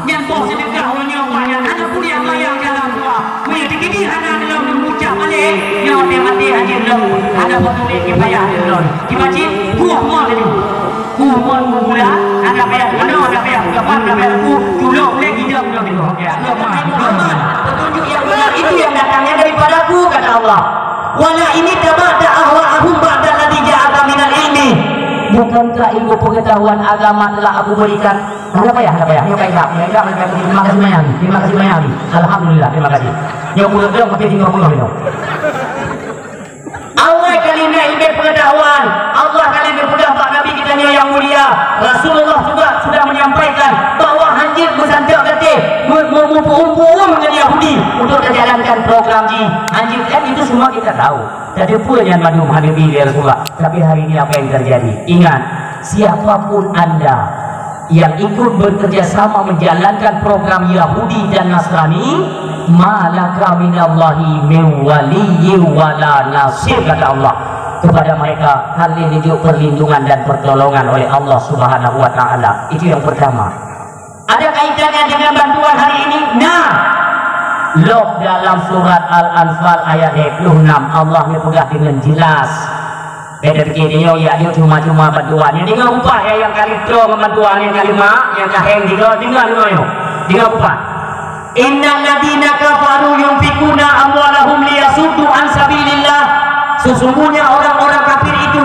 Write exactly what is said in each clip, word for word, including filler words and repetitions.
Nyan boh seudeukah uroe nyoe, Pak, nyan hana puléh bayang dalam dua. Meunyoe teukeudi hana lom neuucap malée, nyoe maté-maté hana lom, hana boh tuléh kifayah lom. Kiban cit, kuah mon laju. Kuah mon gula, hana payah meunoe, hana payah meugapan, hana payah ku, tulok ulée gidong lom nyoe. Ya, lom, lom. Petunjuk yang benar itu yang datangnya daripada-Ku, kata Allah. Wala in ittaba'ta ahwa'ahum ba'dalladzi ja'aka minal ilmi. Bukankah ilmu pengetahuan agama telah Aku berikan? Hana payah, hana payah. Nyoe ka idap, nyoe idap, terima kasih banyak. Terima kasih banyak. Alhamdulillah, terima kasih. Nyoe pun dong, tapi tinggal pun nyoe. Allah ka lheueh ilmu pengetahuan, Allah ka lheueh peugah bak Nabi kita nyoe yang mulia. Rasulullah juga sudah menyampaikan bahwa hanjeuet meusanjak gaté, me-, me-, meupeu-umpuk ngon Yahudi untuk menjalankan program jih. Hanjeuet kan itu semua kita tahu. Tapi peue nyan mandum hana bi lé Rasulullah. Tapi hari ini apa yang terjadi? Ingat, siapapun anda yang ikut bekerja sama menjalankan program Yahudi dan Nasrani, malaka minallahi min waliyyin wala nasir, kata Allah. Kepada mereka, hana neujok perlindungan dan pertolongan oleh Allah Subhanahu wa Ta'ala. Itu yang pertama. Ada kaitannya dengan bantuan hari ini? Nah, lom dalam surat Al-Anfal ayat dua puluh enam, Allah neupeugah dengan jelas. Beda pikir nyoe, ya, nyoe cuma-cuma bantuan. Nyang deungoe upah, ya, nyang kali troh ngon bantuan, nyang kali mak, nyang kaheng tiga, deungoe, deungoe nyoe. Deungoe upah. Innal ladzina kafaru yunfikuna amwalahum liyasuddu an sabilillah. Sesungguhnya orang-orang kafir itu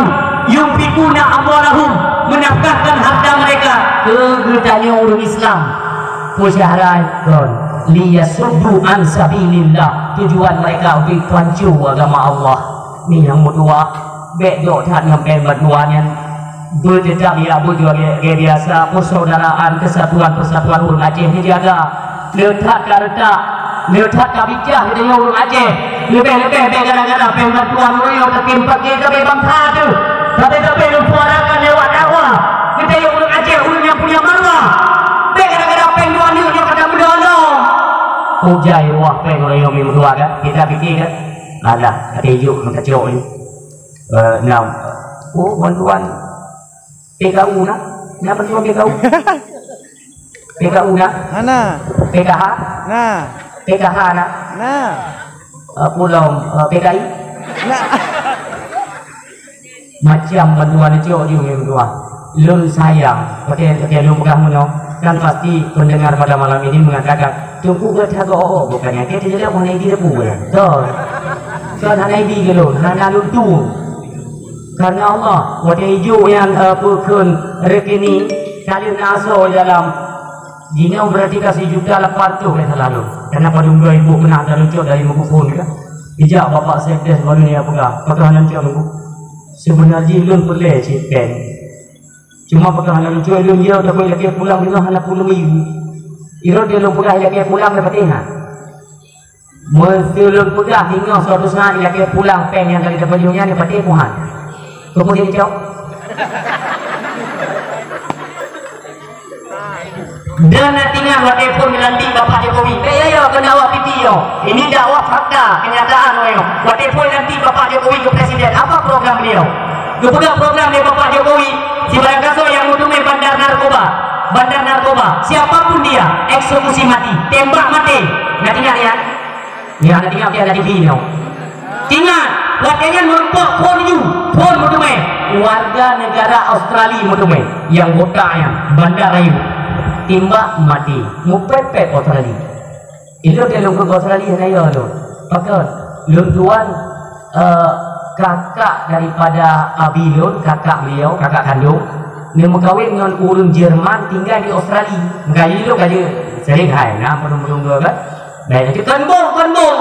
yunfikuna amwalahum, menafkahkan harta mereka keu geutanyoe ureuëng Islam. Peue syahrai kon, liyasuddu an sabilillah. Tujuan mereka untuk pancu agama Allah. Ni nyang meutuah. Bék jok that ngon péng bantuan nyan. Beuteutab ya beujue lagée biasa, persaudaraan, kesatuan-persatuan ureuëng Aceh neujaga. Le that ka reutak, le that ka bicah geutanyoe ureuëng Aceh. Leubeh-leubeh bék gara-gara péng bantuan ureuëng nyang takim paké sabe bansa teuh. Sabe-sabe lôn suarakan lewat dakwah. Geutanyoe ureuëng Aceh ureuëng nyang punya marwah. Bék gara-gara péng dua neuk nyoe ka tameudong-dong. Kujai ruah péng ureuëng nyang meutuah kan? Kita pikir kan? Alah, até juk meukaco ni. Eh, enam. Oh, bantuan P K U na? Na bantuan P K U? P K U na? Hana. P K H? Na. P K H na? Na. Eh, pulom, eh, P K I? Na. Macam bantuan cok di umi dua. Lôn sayang, pakai, pakai lôn pegang meunoe. Kan pasti pendengar pada malam ini mengatakan, "Teungku ka that go-o, bukannya kita jadi orang ini debu ya." Betul. Kan hana idi ke lôn, hana lôn tu. Karena Allah, watée ijok nyan, eh, peukheun rekening, ka lheueh na asoe dalam jinoe, berarti ka sijuta lapan ratus lé salah lôn. Karena padum dua ribu pernah ada luncur dari Mukupon kan. Ijak Bapak Sekdes baru ni peugah, peugah nan cok Minggu. Sebenarnya lôn peureulée cit péng. Cuma peugah nan cok lôn yo tapi lagi pulang dengan hana puluh ribu. Irot dia lôn peugah lagi pulang dapat tengah. Meuseu lôn peugah ingat suatu saat ilakée pulang péng nyang ka lheueh tapajoh nyan, patéh Tuhan. Keumudian cok. Dan na tinggai watée phon geulantik Bapak Jokowi. Eh, ya, ya, kena awak piti yo. Ini dakwah fakta, kenyataan yo. Watée phon geulantik Bapak Jokowi ke presiden, apa program beliau? Geupeugah program dari Bapak Jokowi, sibarang kaso yang meuteumé bandar narkoba. Bandar narkoba, siapapun dia, eksekusi mati, tembak mati. Na tinggai ya? Nyang na tinggai pih na di sinoe. Ingat, watée nyan meurumpok phon nyoe, phon meuteumé. Warga negara Australia meuteumé, nyang botak nyan, Bandar Raya. Timbak mati, mupet-pet Australia. Ilôn dia lôn keu Australia hana yo lôn. Pakon, lôn tuan, eh, kakak daripada abi lôn, kakak beliau, kakak kandung, neumeukawen ngon ureuëng Jerman tinggai di Australia. Meukaji lôn kaji sering hai, na, meunung-meunung dua kan. Baik, laju kon boh, kon boh.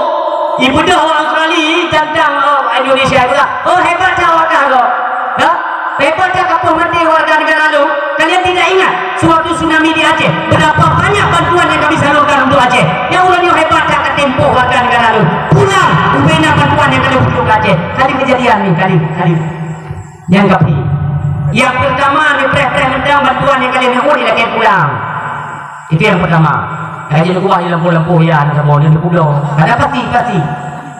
Ibeudôh awak Australia tantang, oh, Indonesia pula. Oh, hebat dah awak dah, kok. Dah? Hebat dah kapoh maté warga negara lôn. Kalian tidak ingat sewaktu tsunami di Aceh, berapa banyak bantuan yang kami salurkan untuk Aceh? Nyang ulôn nyoe hebat dah katempoh warga negara lôn. Pulang, ubena bantuan yang kalian berikan ke Aceh. Kali kejadian ni, kali, kali. Nyang kapi. Yang pertama, neupreh-preh mantong bantuan nyang ka lheueh neuôt ilakée pulang. Itu yang pertama. Laju neukubah di lampôh-lampôh, ya, aneuk saboh, nyoe di pulo. Ada pasti, pasti.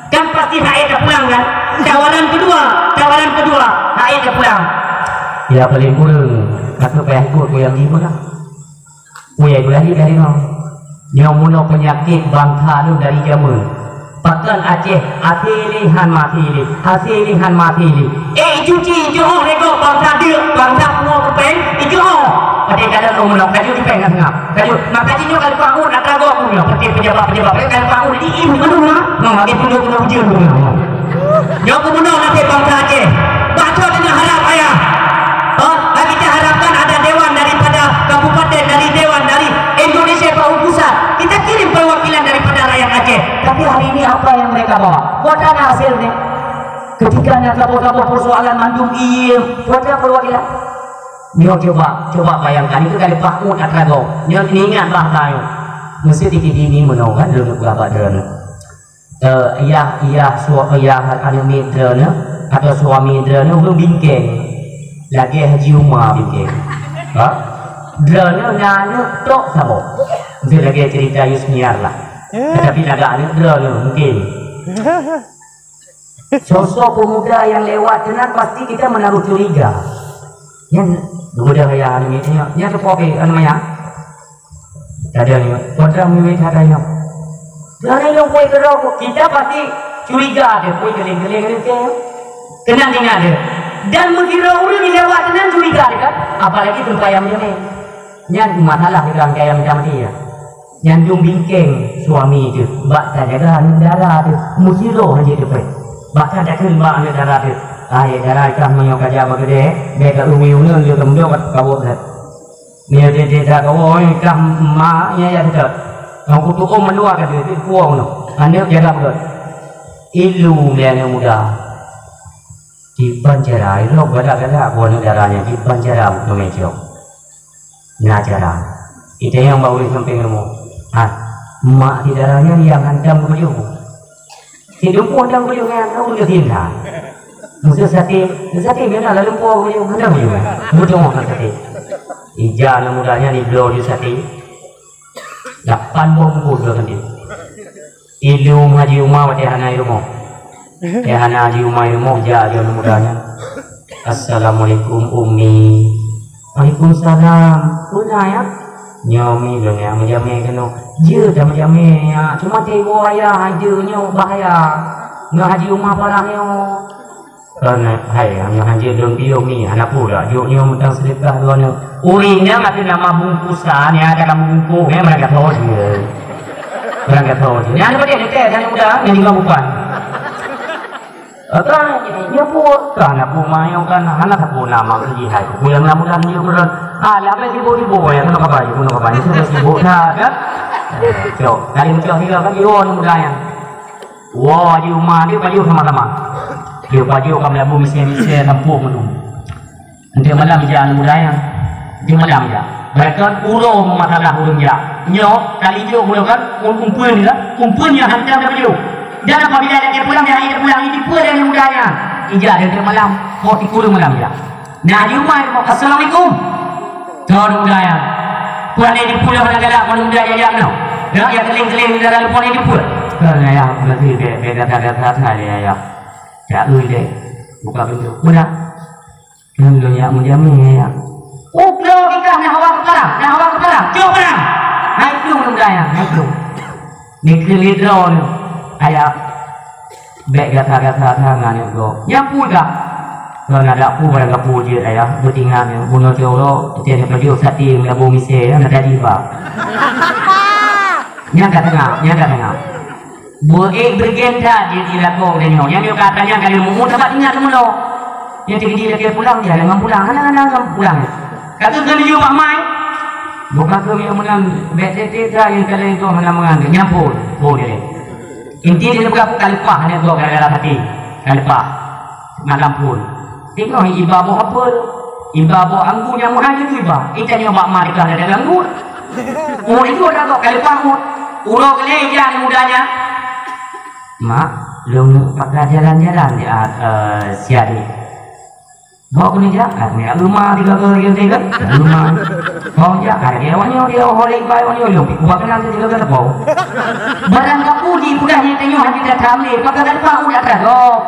Kan pasti hana ék tapulang, kan? Tawaran kedua, tawaran kedua, hana ék tapulang. Ya, paling kurang, aku payah ikut goyang lima lah. Peue nyang lagèe tadi nyoe? Nyoe meunoe peunyakét bansa lôn dari jameun. Pakon Aceh, até lé han maté lé, até lé han maté lé. Eh, cuci, jôh lé gob bansa deuk, bansa pungo keupeng, ijôh. Patéh kadang ureueng meunoe, kajut keupeng na seungab. Kajut, maka jih nyoe ka leupah uet atra gob nyoe, patéh pejabat-pejabat, ka leupah uet, di ibu keunoe na. Nyoe, lagèe peunoh-peunoh ujeuen nyoe. Nyoe gubunur naseb bansa Aceh. Bah, soe teungoh harab, ayah? Hah? Hai, kita harapkan ada dewan daripada kabupaten, dari dewan, dari Indonesia Bahu Pusat. Kita kirim perwakilan daripada rakyat Aceh. Tapi hari ini apa yang mereka bawa? Buat apa hasilnya? Ketika na saboh-saboh persoalan mandum iem, buat apa perwakilan? Nyoe coba, coba bayangkan, itu ka leupah uet atra gob. Nyoe ingat bahasa nyoe. Meusti di ini meunoe kan, lôn peugah bak droeneuh. Eh, yah, yah, sua-, yah aneuk miet droeneuh atau suami droeneuh ureueng bingkeng. Lagèe Haji Uma bingkeng. Ha? Droeneuh na aneuk tok saboh. Itu lagèe cerita Yusniar lah. Tetapi lagak aneuk droeneuh mungkin. Sosok pemuda yang lewat keunan pasti kita menaruh curiga. Nyan, mudah ya, anu, nyan, nyan tu kopi, anu, ya. Ada ni, kodam ni, ada ni. Dari yang kue kerok, kita pasti curiga ada, kue keling-keling ni, ke. Kena ingat dia. Dan meugira ureueng di lewat keunan curiga dia, kan? Apalagi tempat yang macam ni. Nyan masalah di dalam kaya macam ni, ya. Nyan dum bingkeng suami teuh bak tajaga aneuk dara teuh, meusidroe han jeuet teupeu. Bahkan takheun bak aneuk dara teuh, "Hai dara, kah meunyoe ka jak bak keudè, bèk ka umu uneun lé keu meudong ka kawöp that. Meunyoe teuh teuh that kawöp, kah ma nyang jak seutôt. Nyang kutu'oh meuluwa ka teuh, teuh puwoe nyoe. Aneuk jaga beutôi." Ilung lé aneuk muda. Kiban cara, ilong galak-galak buah aneuk dara nyan, kiban cara meumeucok. Na cara. Itanyong bak ureueng sampéng rumoh. Ha, mak di dara nyan nyang hantam geupajoh. Si dumpeue hantam geupajoh nyan, ka ureueng geusinta. Meuseu saté, meuseu saté biasa lalu po geupajoh, hantam geupajoh. Beutôi mah saté. Ija aneuk muda nyan ibloe di saté. Lapan boh bungkôh droe saté. Ilung Haji Uma watèe hana i rumoh. Watèe hana Haji Uma i rumoh, jak lé aneuk muda nyan. "Assalamualaikum, Umi." "Waalaikumsalam. Peue na, ya?" "Nyoe, Umi, lôn jak meujamé keunoe." "Jeuet tamujamé, ya. Cuma teuh iwoe ayah, jeuet nyoe bahaya. Ngon Haji Uma parah nyoe." Kon hai, nyoe hanjeuet lôn piôh mi, hana peue dak jok nyoe mantong seudeukah droeneuh. Ureueng nyang ateueh nama bungkusan, nyang ka lam bungkôh, nyan barangkasoe jih. Barangkasoe jih. Nyan padum teuntèe, nyan udah, nyan lima bupan. Ka, nyoe peue, ka na peue ma nyoe kan, hana sapeue nama jih hai. Peue nyang mudah-mudahan jih ureueng. Ah, lam sibuk-sibuk, ya, keunoe kabai, keunoe kabai, sibuk-sibuk, nah, kan? Cok, kali mudah juga kan, yo, mudah nyan. Woe, Haji Uma, dia pajoh sama-sama. Dia pajoh ka meulabu misé-misé sampôh meunung. Enteuk malam jak aneuk muda nyan. Enteuk malam jak. Bahkan uroe masalah ureueng jak. Nyoe, kali jok uroe kan, um-, umpeuen ni lah. Umpeuen nyang hantom dia pajoh. Dan apabila dia pulang, dia hana pulang, ini peue dia aneuk muda nyan. Ijak dia enteuk malam. Pok tiku ureueng malam jak. Nah, di rumah, "Assalamualaikum." Kon muda nyan. Puan ni di pulang nak galak, kon muda nyan, nyan, no. Ya, ya, keling-keling, di dalam puan ni di pulang. Kon ayah, masih be, be, gata-gata, gata, ya, ya. Cak, ui, dek. Buka pintu. Muda. Nang lo, ya, muda ni, ya, ya. Oh, bro, kita nak awak ke perang, nak awak ke perang. Cok perang. Hai, tu, muda nyan, hai, tu. Ni keu lé droe nyoe. Ayah, bèk gata-gata that ngon aneuk gob. Nyan peue dak? Kon adak peue barang kapeue jeuet ayah, beutinggai nyoe. Bunoe coro, teuntèe pajoh saté meulabu misé, na jadi ba. Nyan ka teungoh, nyan ka teungoh. Beuék beureugen that jeuet di lakoe geutanyoe. Nyan nyoe ka atra nyan ka lheueh mumu, sabab ingat leumoe. Nyan teujadi lakèe pulang, dia ngon pulang. Hana, hana, hana pulang. Ka keuh keuneuk bak mai. Buka keuh nyang meunan, bèk teuh-teuh that nyang ka lheueh goh hana meungan. Nyan phon, phon dia. Inti dia buka ka leupah aneuk gob gara-gara saté. Ka leupah. Malam phon. Tengok iba boh apel. Iba boh anggur nyang meuhai laju iba. Ita nyoe bak ma teuka dah dagang anggur. Oh, itu dah gob ka leupah mut. Uroe keulhèe ija aneuk muda nyan. Mak, lôn neuk pakat jalan-jalan di, ah, eh, siat ni. Hok ni jak, kat ni rumah tiga kali yang tiga. Rumah. Hok jak, kat dia awak nyoe, dia hok lagi bai awak nyoe, lom pi kuat kenal dia tiga kali bau. Barang kapu di peugah ni tengok hati dah kami, maka kan pah udah dah gob.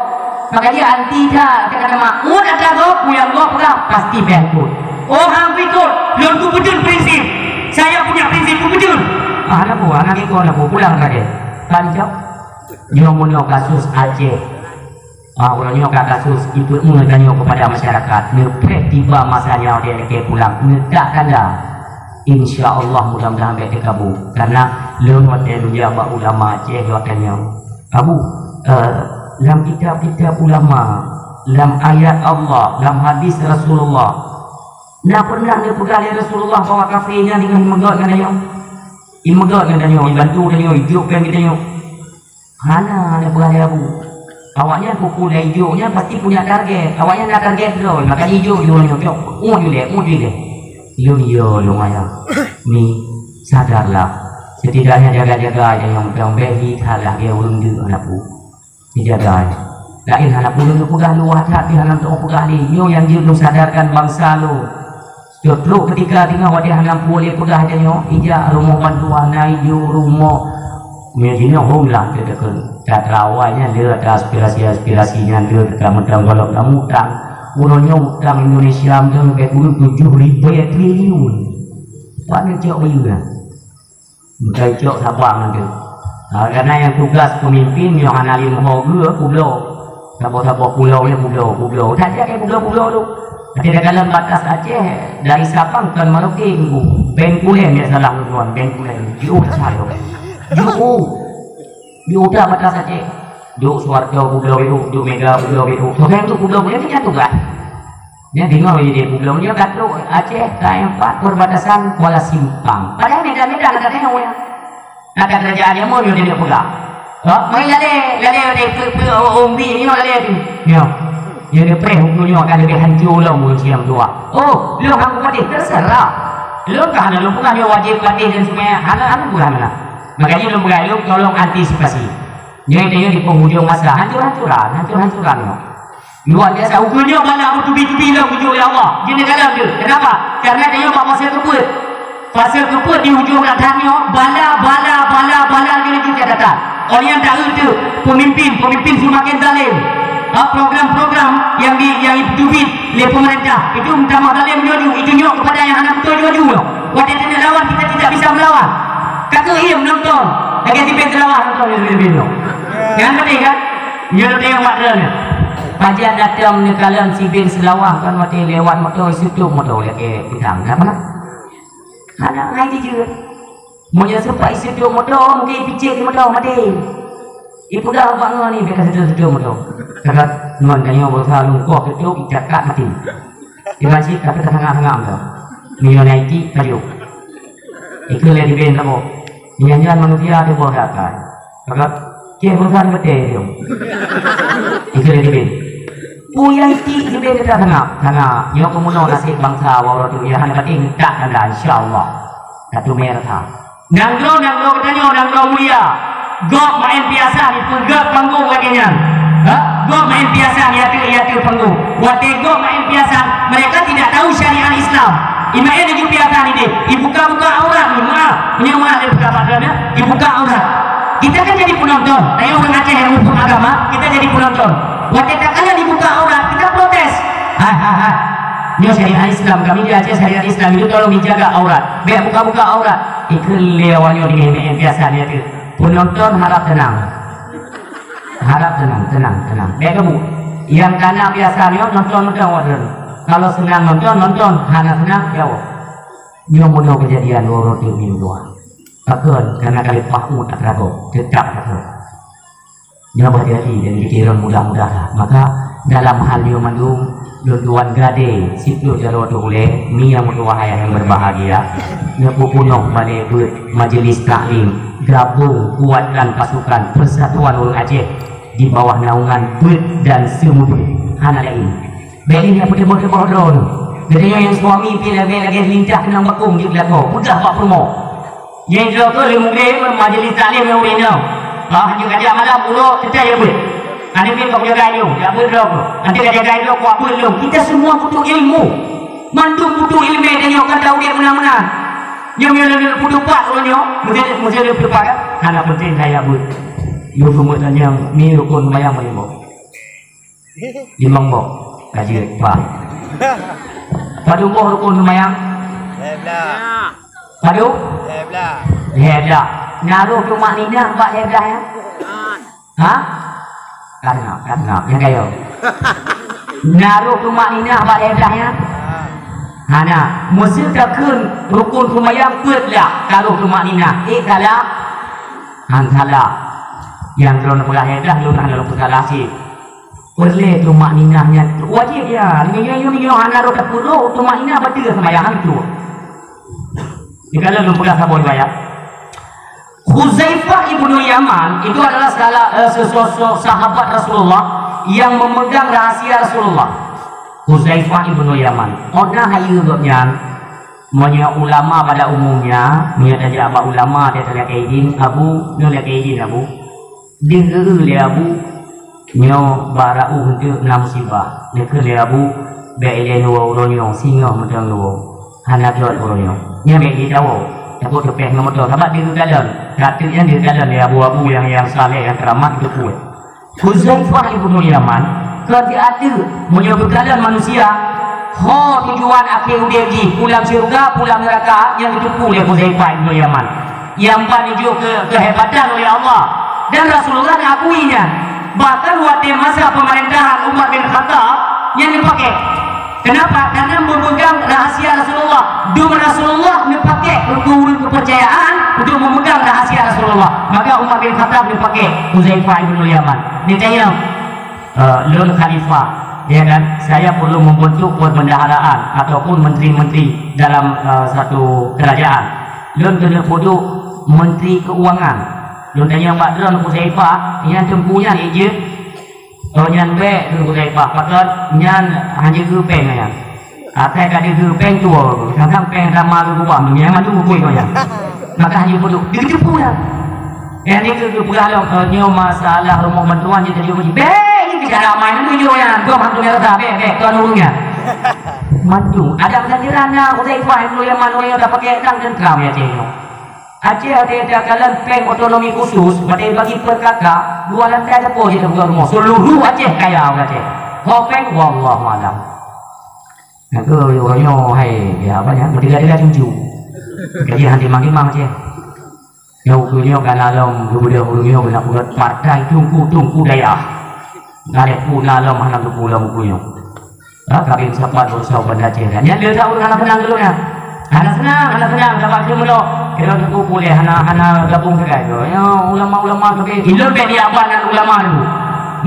Maka dia anti dah, kata nama, udah dah gob, puyang gob peugah, pasti bengkot. Oh, hampir kot, lôn tu betul prinsip. Saya punya Lagèe kon aku pulang tadi. Pancok. Nyoe meunyoe kasus Aceh. Ah, uroe nyoe ka kasus ipeu'ue tanyoe kepada masyarakat. Neupreh tiba masanya watèe lakèe pulang. Neutak tanda. Insya Allah mudah-mudahan bèk teukabu. Karena lôn watèe lôn jak bak ulama Aceh lôn tanyong. Abu, eh, lam kitab-kitab ulama, lam ayat Allah, lam hadis Rasulullah, na pernah neupeugah lé Rasulullah bahwa kafé nyan deungon meugöt ngon tanyoe? Imeugöt ngon tanyoe, ibantu tanyoe, ijok péng geutanyoe. Hana, hana peugah lé Abu. Awaknyan peupulan ijok nyan pasti punya target. Awaknyan na target droe, maka ijok droe nyoe cok. Oh, julek, oh, julek. Lôn yo, lôn ayah. Mi, sadarlah. Setidaknya jaga-jaga aja nyang peudong bèk hi thalah dia ureueng deuk aneuk pu. Dijaga. Laén hana pu lôn peugah luwah that, tapi hana teupeugah lé. Nyoe nyang jeuet lôn sadarkan bansa lôn. Trok-trok keutika teungoh watèe hana puléh peugah tanyoe, ijak rumoh bantuan na ijok rumoh. Meunyoe jinoe hom lah teudeukon. That rawai nyan le ata aspirasi-aspirasi nyan le teuka meuteung golom kamu utang. Uroe nyoe utang Indonesia meuteung leubeh kureueng tujoh ribèe triliun. Pat neucok bayeue nyan? Meukai cok saban nyan teuh. Ha, karena nyang tugas pemimpin nyoe hana lé meuho geu pulo. Saboh-saboh pulo nyan pulo, pulo. That jak pulo-pulo tu. Tapi dalam batas Aceh, dari Sabang ke Merauke, Bengkulen, ya salah tuan, Bengkulen. Jiôh that tu. Jiôh. Jiôh that batas Aceh. Duk Suharto pulo itu, duk Mega pulo itu. Bukan tu pulo, pulo itu nyatu kan? Nyan deungoe lé pulo nyoe ka trok Aceh, ka empat perbatasan Kuala Simpang. Padahai medan-medan ka tengok nyan. Ada kerajaan nyang mau nyoe dia peugah. Ha, mai lalé, lalé, lalé, pe, pe, oh, umbi nyoe lalé tu. Nyoe. Nyoe dia preh hukum nyoe akan lebih hancur lom ureueng siang dua. Oh, lôn hang patéh terserah. Lôn ka hana lôn peugah nyoe wajib patéh dan semua. Hana, hana peugah mana. Makanya lôn peugah lôn tolong antisipasi. Nyoe, nyoe di penghujung masa. Hancur-hancuran, hancur-hancuran nyoe. Luar biasa, ukeue nyoe bala meutubi-tubi lom geujok lé Allah. Jeuet neukalon deuh. Kenapa? Karena tanyoe bak fase keupeuet. Fase keupeuet di ujong adat nyoe, bala, bala, bala, bala nyoe jeuet catatan. Óh lheueh nyan taeu teuk, pemimpin, pemimpin seumaken zalim. Ha, program-program nyang di, nyang jiteubiet lé pemerintah, itu meutamah zalim laju, itu nyok kepada nyang hana beutôi laju. Watèe taneuk lawan, kita tidak bisa melawan. Ka keuh iem nonton, lagèe si Ben Seulawah nonton, nyan penting kan? Nyoe teuh nyang mak droeneuh. Pajan datang neukalon si Ben Seulawah kan watèe lewat moto, seutup moto lagèe peudang. Kenapa nak? Hana ngai jijeuet. Meunyoe sempat iseutup moto, mungkin ipicék moto maté. Ipeugah bak ngon ni, bèk kaseutup-seutup moto. Kakak ngon tanyoe berusaha lungkoh seutup, icakat maté. Iban cit, tapi tasangah-sangah moto. Meunyoe na itik, pajoh. Ikheun lé di Ben saboh. Nyan-nyan manusia tuboh dakai. Maka, ceh urusan beuteh tu. Itu dia teubiet. Puyang cik teubiet kita sangat. Sangat. Nyoe keuh meunoe nasib bansa waroe tu. Ya, hana patéh tak tanda, insya Allah. Satu merah. Nanggroe, nanggroe geutanyoe, nanggroe mulia. Gob maén piasan, peugöt panggong lagèe nyan. Ha? Gob maén piasan, ya tu, ya tu panggong. Watèe gob maén piasan, mereka tidak tahu syariat Islam. Imaén laju piasan idéh, ibuka-buka aurat, maaf, meunyoe maaf lé peugah bak droeneuh, ibuka aurat. Kita kan jadi penonton. Tanyoe ureueng Aceh nyang muphom agama, kita jadi penonton. Watèe takalon ibuka aurat, kita protes. Hai, hai, hai. Nyoe syariat Islam, kami di Aceh syariat Islam itu tolong dijaga aurat. Bèk buka-buka aurat. Ikheun lé awak nyoe di mé-mé biasa nyoe tu. Penonton harap tenang. Harap tenang, tenang, tenang. Bèk kamoe. Nyang kana biasa nyoe nonton-nonton awak droeneuh. Kalau seunang nonton, nonton. Hana seunang, jaweueb. Nyoe meunoe keujadian uroe teuk minggu dua. Pakon? Karena ka leupah utak ragoe, teutap ragoe. Nyoe bah jadi dan pikiran mudah-mudahan. Maka dalam hal nyoe mandum, lôn tuan gadé, siploh jaroe teuh ulèe, mi nyang meutuwah ayah nyang berbahagia, neupeupunoh balè beuet majeulis taklim, gabong kuatkan pasukan persatuan ureueng Aceh di bawah naungan beuet dan seumubeuet. Hana laén. Bèk lé nyang peuteumèe-teumèe droe. Geutanyoe nyang suami pih lagèe-lagèe lintah keunong bakong jeuet lakoe, peugah bak peurumoh. Nyang droe keuh lé mugré majeulis taklim nyang ureueng inong. Bah, hanjeuet ka jak malam, uroe teutai jak beuet. Aneuk miet bak jaga ilong, jak beuet droe keuh. Aneuk ka jaga ilong, kuat beuet lom. Kita semua butuh ilmu. Mandum butuh ileumèe tanyoe kan taudép meunan-meunan. Nyoe meunyoe lôn peutupat uroe nyoe, meuseuti, meuseuti peutupat kan? Hana penting kaya beuet. Yue peumeuet tanyong, ni rukon seumayang meunyoe. Limong boh. Ka jeuet, bah. Padum boh rukon seumayang? Lhèe blah. Padum? Lhèe blah. Lhèe blah. Na rôh tumakninah bak Daerah nyan? Ha? Ka deungö, ka deungö, nyang kayém. Na rôh tumakninah bak Daerah nyan? Hana. Meusé takheun rukun seumayang peuet lah, ka rôh tumakninah. Ék salah? Han salah. Nyang droeneuh peugah Daerah, lôn hana lôn peusalah cit. Peureulée tumakninah nyan wajéb ya. Meunyoe, meunyoe hana rôh tapeurôh tumakninah, bateue seumayang, han beutôi. Di ka lôn peugah saboh riwayat. Huzaifah ibnu Yaman itu adalah salah, eh, sesosok sahabat Rasulullah yang memegang rahasia Rasulullah. Huzaifah ibnu Yaman. Óh na hayeue gobnyan, meunyoe ulama pada umumnya, meunyoe tajak bak ulama, dia talakée idin, "Abu, nyoe lakée idin, Abu." Deuh geu lé Abu, nyoe bak Rauf eunteuk na musibah. Deuh lé Abu, bék ilée neuwoe uroe nyoe, singoh mantong neuwoe. Hana jeuet uroe nyoe. Nyan bék jitawoe. Takot teupéh ngon moto. Sabab deuh geukalon. Rateuk nyan deuh geukalon lé Abu-abu nyang, nyang saleh, nyang keuramat, geupeuet. Huzaifah ibnu Yaman, ka jiateuk, meunyoe geukalon manusia, ho tujuan akhé udeb jih, pulang syeuruga, pulang neuraka, nyang geuteupeue lé Huzaifah ibnu Yaman. Nyang ban neujok keu keuhebatan ulée Allah. Dan Rasulullah neuakui nyan. Bahkan watée masa peumeurintah Umar bin Khattab, nyan neupaké. Kenapa? Karena memegang rahasia Rasulullah. Dum Rasulullah neupaké keu ureuëng keupeurcayaan untuk memegang rahasia Rasulullah. Maka Umar bin Khattab neupaké Huzaifah ibnu Yaman. Neutanyong, eh, lôn khalifah, ya kan? Saya perlu membentuk perbendaharaan ataupun menteri-menteri dalam, eh, satu kerajaan. Lôn keuneuk peuduek menteri keuangan. Lôn tanyong bak droen Huzaifah, nyan teungku nyan ijeuet. Oh, nyan bék, kheun Huzaifah, pakon nyan hana geupéng nyan. Asai ka geupéng tuwoe, kadang péng sama geubah, nyan mandum bukui nyan. Maka hana peuduek, geuteupeue dah. Nyan dia geupeugah lom, "Oh, nyoe masalah rumoh bantuan je tajok uji." Bék, nyan bicara main, nyan tujoh nyan, gom hantu nyan rasa, bék, bék, tuan ureuëng nyan. Mandum, ada pesan jiran na, Huzaifah, yang dulu yang mana yang dah pakai tang tentram ya, cik. Aceh ada kalon péng otonomi khusus, pada bagi per K K, dua lantai depo je bukan rumah. Seluruh Aceh kaya orang Aceh. Ho péng, wallahu alam. Nak ke orang nyoh, hai, ya apa ya, bertiga-tiga cucu. Jadi nanti mangkimang Aceh. Nyoh ke nyoh kan alam, gubernur nyoh kena buat partai tungku-tungku dayah. Ngaleh pun alam, hana tungku alam nyoh. Ha, kami sapat berusaha Banda Aceh. Nyan dia tahu hana senang dulu nyan. Hana senang, hana senang, dapat dia melo. Kira tu boleh hana, hana gabung sagai tu. Ya, ulama-ulama tu ke, ilon bek dia abang dan ulama tu.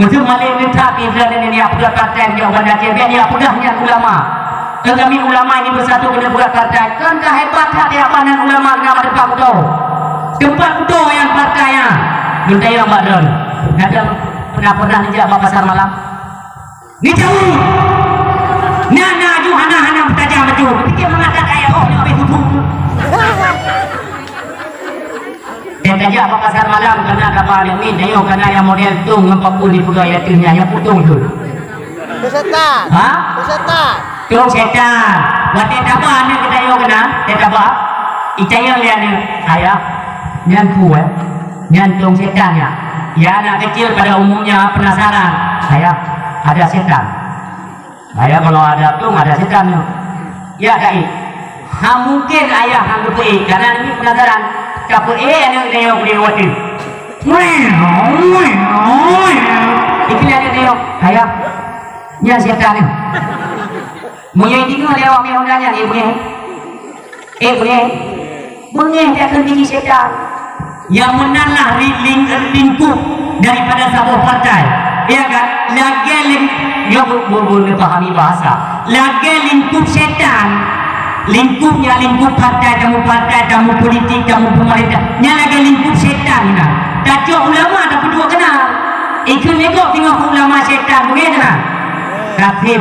Mesti malik ni tak, dia dan dia pegang partai dia Banda Aceh, bek dia pegang nyan ulama. Kan kami ulama ini bersatu kena pegang partai. Kan dah hebat tak dia abang dan ulama kena tempat betul. Tempat betul yang partainya. Minta yang Pak Don. Ada pernah-pernah ni jak pasar malam? Ni jauh. Na, na aju hana-hana meutajam aju. Pikir mangat dak kaya oh, ni habis subuh. Dan tajak bak pasar malam, kana kaba ni, ni, nyoe kana nyang model tung ngon papun di pegawai yatim nyan, nyang putong tu. Tu setan. Ha? Tu setan. Tung setan. Watèe taba aneuk geutanyoe keunan, teuh taba. Itanyong lé aneuk, "Ayah, nyan peue, eh?" "Nyan tung setan, ya." Ya, anak kecil pada umumnya penasaran. "Ayah, ada setan?" "Ayah, kalau ada tung, ada setan, ya." Ya, Kak, eh. Ha, mungkin ayah hana geupeuék, karena aneuk penasaran. Ka peuék aneuk nyoe di luwa tu. Wih, wih, wih. Itu aneuk nyoe, "Ayah, nyan setan ni." Meunyoe deungoe lé awak meunan nyan, eh, beungéh. Eh, beungéh. Beungéh dak keu biji setan. Nyang meunan lah ri-, ling-, lingkup daripada saboh partai. Ya kan? Lagèe ling-, ya, bu-, bu-, bu-, pahami bahasa. Lagèe lingkup setan. Lingkup nyan lingkup partai, tamu partai, tamu politik, tamu pemerintah. Nyan lagèe lingkup setan nyan. Tacok ulama tapeuduek keunan. Ikheun lé gob teungoh ulama setan beungéh keunan. Kafir.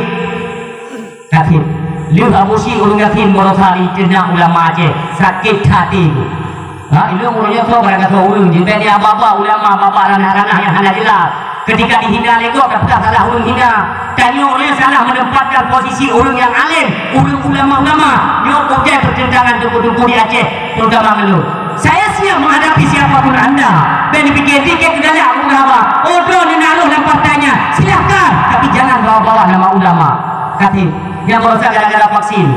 Gasien. Lheueh Abusyik ureueng gasien, baroesa iteuna ulama Aceh. Sakét até. Ha, ilôn ureueng nyoe soe barangkasoe ureueng jih. Bèk neuba-ba ulama, ba-ba ranah-ranah nyang hana jelas. Ketika dihina lé gob, tapeugah salah ureueng hina. Tanyoe ureueng salah menempatkan posisi ureueng nyang além, ureueng ulama-ulama. Nyoe peujeuet pertentangan teungku-teungku di Aceh, terutama ngon lôn. Saya siap menghadapi siapa pun anda. Bèk neupike tiket keu galak, peugah haba. Oh, droeneuh na rôh lam partai nyan. Silahkan, tapi jangan bawa-bawa nama ulama. Gasien. Nyang baroesa gara-gara vaksin.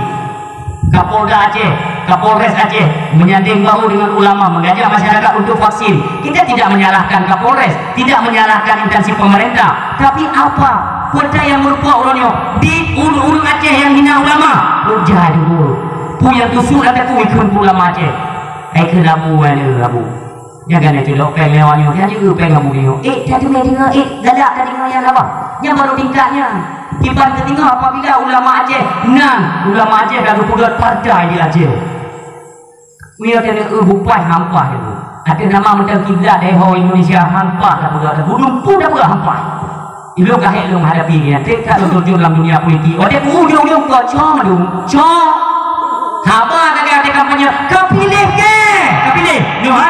Kapolda Aceh, Kapolres Aceh menyanding bahu dengan ulama mengajak masyarakat untuk vaksin. Kita tidak menyalahkan Kapolres, tidak menyalahkan instansi pemerintah. Tapi apa? Peue nyang meureumpok uroe nyoe? Di ureueng-ureueng Aceh nyang hina ulama. Hujai dulu. Peue nyang tusuk lam takue kheun ulama Aceh. Hai kheun abu, hai abu. Jangan itu lok péng lewat nyoe, dia juga péng kamu nyoe. Eh, dia tu dia dengar, eh, galak dia dengar yang apa? Yang baru tingkatnya. Kiban ketinggal apabila ulama Aceh, nan ulama Aceh dah berbuat partai di Aceh. Mia tadi, eh, bupai hampa itu. Ada nama macam kiblat deh, ho Indonesia hampa dah berbuat, gunung pun dah berbuat hampa. Ilong kahek lôn hadapi nyan, trép that lôn terjun lam dunia politik. Watèe ujong-ujong kok cong dong, cong. Haba lagèe watèe kampanye, "Ka piléh kèe, ka piléh." Nyoe ha?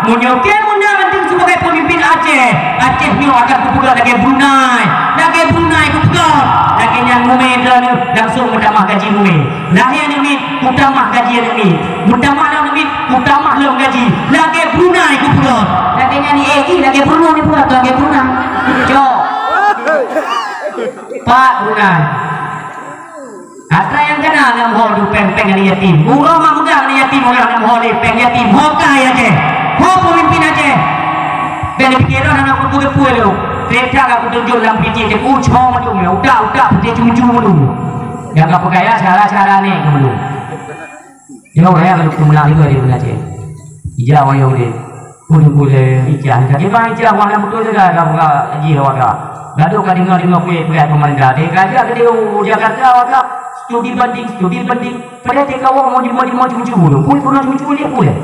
Meunyoe kèe meunang ateueh sebagai pemimpin Aceh, Aceh nyoe akan kupeugah lagèe Brunei. Lagèe Brunei kupeugah. Lagèe nyan mumè droeneuh langsung meutamah gaji mumè. Lahé aneuk miet, kutamah gaji aneuk miet. Kutamah lom aneuk miet, kutamah lom gaji. Lagèe Brunei kupeugah. Lagèe nyan ni, eh, lagèe Brunei ni peugah, lagèe Brunei. Cok. Pak Brunei. Atra nyang kana lam ho tu péng-péng aneuk yatim. Uroe mak meugah aneuk yatim, uroe lam ho lé péng yatim. Ho kaya Aceh. Ho pemimpin Aceh. Dan dipikir orang nak kuteupeu tu. Kereta ka kutunjuk lam piti tu. Ucong tu, utak-utak putih cucu tu. Nyang ka peugah ya, cara-cara ni dulu. Dia orang yang lalu meunang juga dia benar cik. Ija orang yang boleh. Pun boleh ija. Jadi bang ija orang yang betul juga dah buka haji warga. Lalu ka dengar lima puluh pihak pemerintah. Dia kerja ke dia Jakarta warga. Studi banding, studi banding. Padahal dia kawan mau jumpa, mau jumpa cucu tu. Pun pernah cucu dia boleh.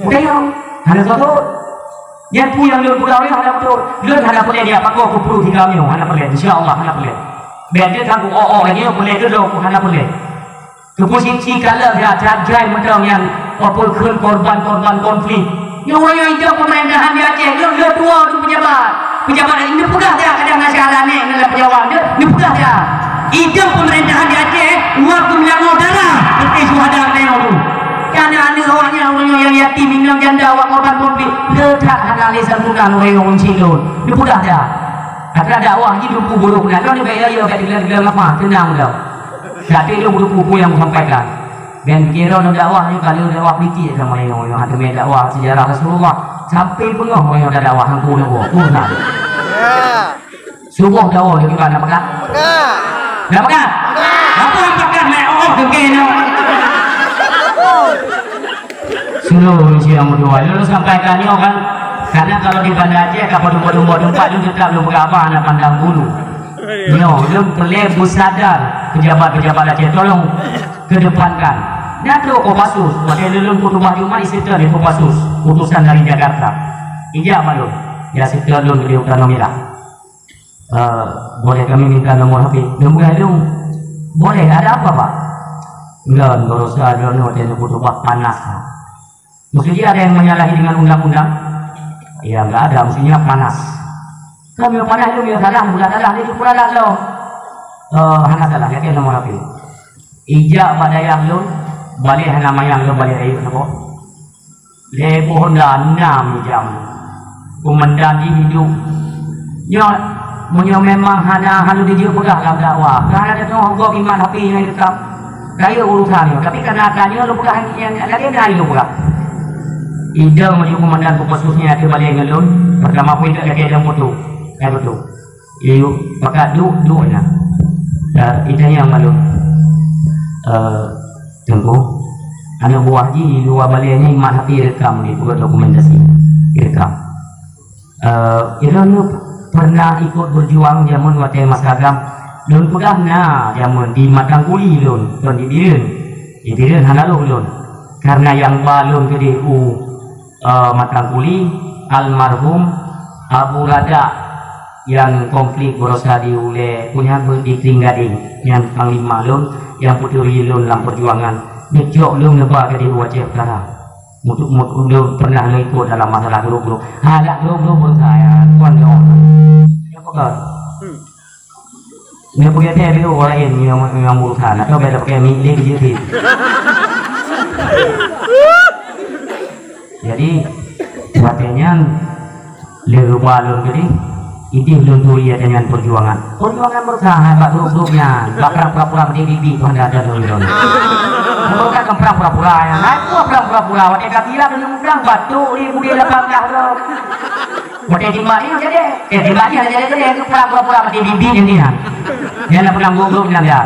Udah ya. Hana satu. Dia pun yang dia budak orang hana betul. Dia hana boleh dia pakai aku perlu tiga minggu. Hana boleh. Insya Allah hana boleh. Biar dia sanggup oh oh lagi boleh dia hana boleh. Keupeusisi kalon ya, that jai mantong nyang peue kheun korban-korban konflik. Nyoe ureueng nyang ijoh peumerintahan di Aceh, nyoe, nyoe tuwo tu pejabat. Pejabat laén neupeugah ya, kadang na syahada nèk ngon pejabat, nyoe, neupeugah ya. Ijoh peumerintahan di Aceh, uwak geumeulangô darah seperti syuhada nyoe tu. Kana aneuk awaknyan ureueng nyang yatim, inong janda, awak korban konflik, le that hana lé santunan ureueng nyang ureueng sidon. Neupeugah ya. Atra dakwah jih duku buruk na, droeneuh bèk ya, ya, bèk dibilang-bilang apa, tenang dah. Tapi lôn butuh buku nyang sampaikan. Dan kira lôn dakwah nyoe ka lôn dakwah politik sama nyoe, nyoe hana meudakwah sejarah Rasulullah. Sampai peungoh nyoe dakwah hangku nyoe, oh, nah. Ya. Suboh dakwah di mana pekat? Pekat. Dah pekat? Pekat. Apa yang pekat? Naik oh, dengke nyoe. Seluruh usia muda. Lalu sampaikan nyoe kan, karena kalau di Banda Aceh, kapal domba-domba tempat tu tetap lôn peugah apa, anak pandang bulu. Nyoe, lôn peureulèe beusadar pejabat-pejabat Aceh, tolong kedepankan. Nyan trok Kopassus, watèe lôn khutubah Jumat, iseutôt di Kopassus, utusan dari Jakarta. Ijak bak lôn, ya seutôt lôn di Utara Merah. Eh, boleh kami minta nomor H P? Lôn peugah lôn, boleh, ada apa, Pak? Lôn, barosa lôn watèe lôn khutubah panas. Maksudnya ada yang menyalahi dengan undang-undang? Ya, enggak ada, maksudnya panas. Kan yang panas tu, yang salah, bukan salah, dia tu pula dah tahu. Eh, hana salah, yakin nomor H P. Ijak bak dayah lôn, balèe hana manyang lôn, balèe rayeuk saboh. Lhèe boh Honda, nam jam. Komandan jih hidup. Nyoe, meunyoe memang hana, hana dijeuet peugah lam dakwah, ka hana teuntèe gob iman api nyang itam. Rayeuk urusan nyoe, tapi karena tanyoe lôn peugah nyang lagèe nyan lôn peugah. Idong laju komandan Kopassus nyan ateueh balèe ngon lôn, pertama pun jak lakèe dalam moto. Ka beutôi. Iyup, pakat duek, duek na. Dah, itanyong bak lôn. Eh, Teungku, aneuk buah jih di luwa balèe nyan imat api irekam di peuet dokumentasi. Irekam. Eh, droeneuh pernah ikut berjuang jameun watèe masa agam? Lôn peugah na jameun di Matang Kuli lôn, kon di Bireuen. Di Bireuen hana lôn lôn. Karena nyang ba lôn keudeh u, eh, Matang Kuli, almarhum Abu Radak nyang konflik barosa di ulèe, peue nyan, di Kring Gadeng, nyang panglima lôn, nyang peuturi lôn lam peujuangan. Neucok lôn neuba keudeh u Aceh Utara. Untuk, untuk lôn pernah lôn ikut dalam masalah grup-grup. Ha, dak grup-grup pun saya, tuan jawab. Siapa kau? Nyoe peugah teh dulu orang lain nyang, nyang urusan. Atau beda pakai mic dia je. Jadi, watèe nyan, lé rupa lôn tadi, idéh lôn turi watèe nyan perjuangan. Perjuangan berusaha bak grup-grup nyan, bak perang-perang di, di, di, Tuhan ada lôn. Bukan perang pura-pura ya. Aku perang pura-pura. Watèe ka kira kena perang batuk di budi lapan belas tu. Watèe timbak ni jadi. Eh, timbak ni jadi jadi. Aku perang pura-pura mati bibit ni ya. Dia nak perang gogo bilang dia.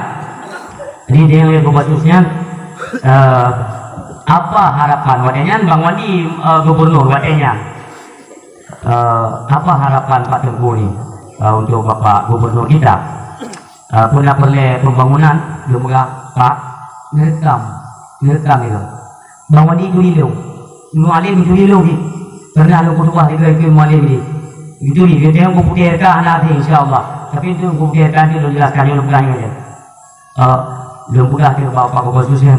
Jadi dia yang berbatusnya, eh, apa harapan watèe nyan Bang Wandi, eh, gubernur watèe nyan? Eh, apa harapan Pak Teungku ni, eh, untuk Bapak Gubernur kita? Eh, pernah peureulèe pembangunan, dia peugah, "Pak, neukam, neukam itu." Bang Wandi turi lôn. Mualim turi lôn ni. Pernah lôn khutbah di Mualim ni. Itu ni, dia tengok buku T R K hana ada, insya Allah. Tapi itu buku T R K ni lôn jelaskan, lôn peugah ni. Eh, lôn peugah ke Bapak Gubernur ni.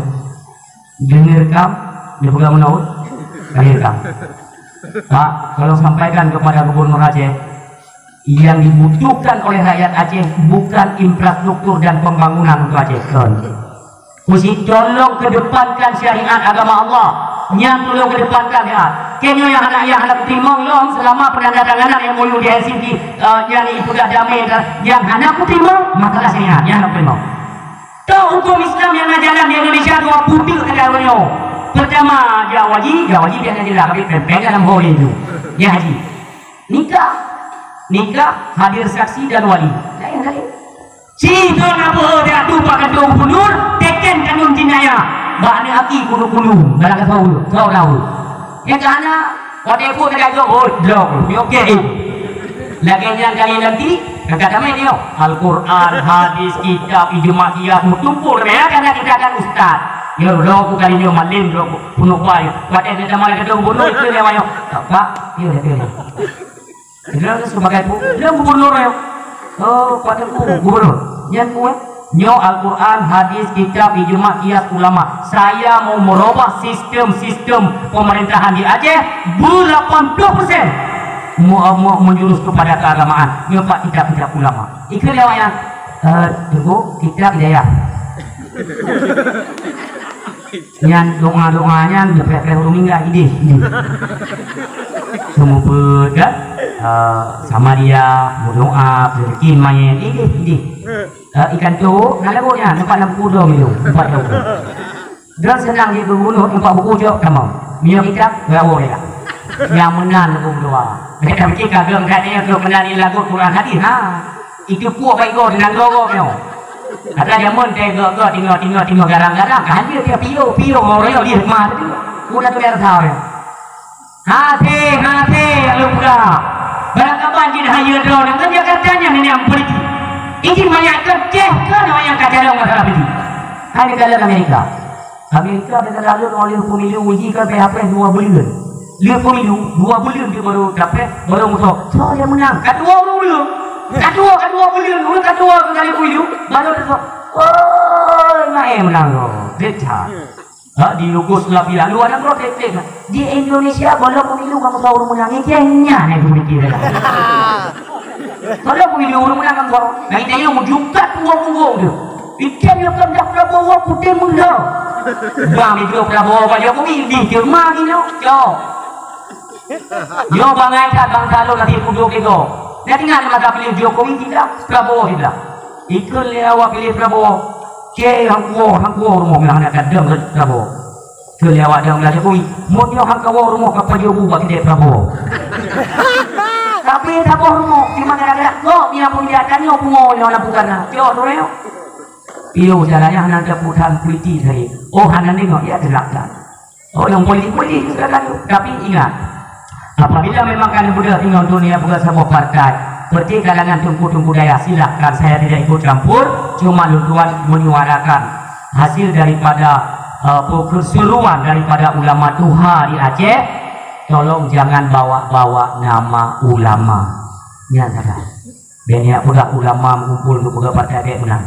Deungeurkan, dia peugah meunan, deungeurkan. Pak, tolong sampaikan kepada Gubernur Aceh, yang dibutuhkan oleh rakyat Aceh bukan infrastruktur dan pembangunan untuk Aceh. Kon. Mesti tolong kedepankan syariat agama Allah. Nyan tolong kedepankan syariat. Kèe nyoe nyang hana, nyang hana kuteurimong lom selama penandatanganan M O U di Helsinki, eh, nyang ipeugah damai, nyang hana kuteurimong masalah syariat, nyang hana kuteurimong. Toh huköm Islam nyang na jalan di Indonesia dua peuet saja uroe nyoe. Pertama, Jawaji, Jawaji biasa jeulaih, tapi pèng-pèng dalam hol itu. Ya, Haji. Nikah. Nikah, hadir saksi dan wali. Lain, lain. Si droe na beuhe di atu Pak Gubernur, teken kanun jinayah. Bak aneuk aki kulu-kulu, dalam kata ureueng, kau tahu. Nyang ka hana, watèe buet ka jok, oh, jok, nyoe keu. Lagèe nyan kali nanti, ka tamè nyoe. Al-Quran, hadis, kitab, ijma, qiyas, meutumpul, ya, karena kita kan ustaz. Ya, lo ku kali nyoe malim, lo ku penuh bai. Watèe dia tamè kata gubernur, itu dia mayo. Pak, iya, iya, iya. Dia sebagai pu-, dia gubernur ya. Oh, pada ku gubernur. Nyan ku, eh. Nyoe Al-Quran, hadis, kitab, ijma, qiyas, ulama. Saya mau merubah sistem-sistem pemerintahan di Aceh berlapan puluh persen mu-, mu-, menjurus kepada keagamaan. Nyoe pak kitab-kitab ulama. Ikeu lewat yang, eh, tunggu, kitab hidayah. Nyan doa-doa nyan leubeh-leubeh ureueng ninggai idéh, idéh. Seumeubeuet kan? Eh, sama dia, meudoa, beureuki manyét, idéh, idéh. Eh, ikan cok, na lagot nyan, nampak lam kudong itu, nampak lam kudong. Dan senang dia beurunut, nampak buku cok, tamong. Minyak ikan, rawo dia. Nyang meunan lagu doa. Tapi kagak enggak dia untuk menari lagu Quran hadis, ha. Itu puak baik gol, nang gol-gol nyoe. Kata dia mun teh gol-gol, tinggal, tinggal, tinggal garang-garang. Kan dia, dia piu, piu, mau raya dia mah tu. Udah tu biasa dia. Hati, hati, lalu pula. Barang kapan jin hanya droe, dengan dia katanya ni yang politik. Ini banyak kerja ke orang yang kacau masalah politik. Hai di dalam Amerika. Amerika deungon lalu oleh pemilu uji kan P H P dua bulan. Lheuh pemilu, dua bulan dia baru dapat, baru musuh. Soal yang menang. Kedua orang dulu. Kedua, kedua bulan, orang kedua ke kali pemilu, baru dia, "Oi, main menang lo." Dia cak. Ha, di Yugoslavia, luar negara, tek-tek. Di Indonesia, baru pemilu kamu tahu orang menang. Ini kayaknya nih, pemikiran. Padahai peumilu ureueng meunang kan, Bang. Nyang tanyong meujukat punggong-punggong tu. Item nyang peugah Prabowo putéh meulo. Bang, itu Prabowo bak Jokowi, di teuma gino. Cok. Yo bangai that bangsa lôn lagi pudok ego. Nyang ingat masa pilih Jokowi tidak, Prabowo tidak. Ikut lé awak pilih Prabowo. Cek hang kuwoe, hang kuwoe rumoh meunang aneuk gadang Prabowo. Keu lé awak dang blah Jokowi, mon nyoe han kawoe rumoh ka pajoh bu bak keude Prabowo. Tapi saboh rumoh, cuma gara-gara gobnyan pun dia tanyoe pungo nyoe lam bukan na. Cok tu nyoe. Piye caranya hana dapat putan politik tadi. Oh, hana nengok, ya, gelak dah. Oh, yang politik-politik silakan tu. Tapi ingat, apabila memang kalian mudah tinggal dunia bukan sebuah partai, seperti kalangan tungku-tungku dayah, silahkan, saya tidak ikut campur, cuma lôn tuan menyuarakan hasil daripada, eh, perseruan daripada ulama tuha di Aceh, tolong jangan bawa-bawa nama ulama. Nyan kata. Banyak pula ulama meukumpul untuk peugah partai bèk meunan.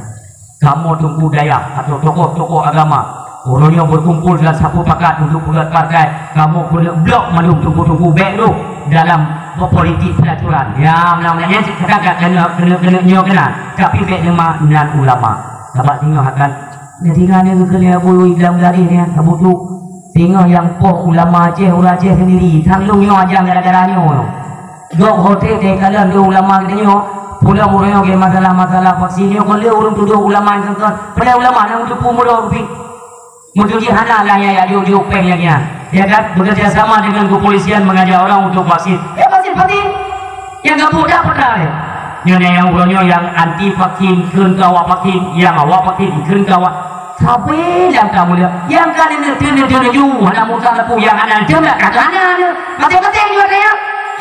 Kamoe teungku dayah atau tokoh-tokoh agama, ureueng nyang berkumpul dalam satu pakat untuk peugah partai, kamoe keuneuk blok mandum teungku-teungku bèk dong dalam politik pelaturan. Ya, meunan-meunan nyan cit kadang ka keuneuk, keuneuk, keuneuk nyoe keunan. Tapi bèk teuma nan ulama. Sabab singoh akan, singoh nyang geukheun lé Abu Idam Gadih nyan, Abu Tu. Singoh nyang poh ulama Aceh, ureueng Aceh sendiri. Sang lôn nyoe ajang gara-gara nyoe. Gok hotel deh kalon dua ulama geutanyoe, pulang ureueng nyoe masalah-masalah vaksin nyoe, kon lé ureueng tudoh ulama nyang kon, padahai ulama nyang teupeu meudroe pih. Meutuji hana lah nyang jak jok-jok péng nyang nyan. Ya kan? Bekerja sama dengan kepolisian mengajak orang untuk vaksin. Ya, vaksin, vaksin. Nyang gabuk dak peugah lé. Nyoe nyang uroe nyoe nyang anti vaksin, kheun keu awak vaksin, nyang awak vaksin, kheun keu awak. Sabe nyang ka mulia, nyang ka neuneuteun-neuneuteun ju, hana muka laku nyang hana neuneuteun dak ka hana nyoe. Maté-maté juga nyoe.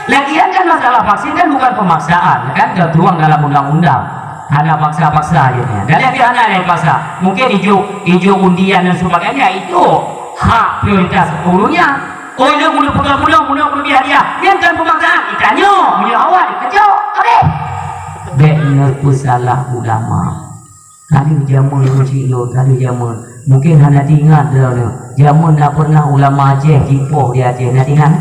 Lagian kan masalah vaksin kan bukan pemaksaan, kan tertuang dalam undang-undang. Hana paksa-paksa je nyan. Dan yang hana yang paksa. Mungkin ijok, ijok undian dan sebagainya, itu hak prioritas ureueng nyan. Oh, nyoe guna peugah bunoe, bunoe guna bri hadiah. Nyan kan pemaksaan. Itanyoe, meunyoe awak dikeujok, habéh. Bék neupeusalah ulama. Kali jameun meucik lôn, kali jameun. Mungkin hana teuingat droeneuh. Jameun na pernah ulama Aceh jipoh di Aceh, na teuingat?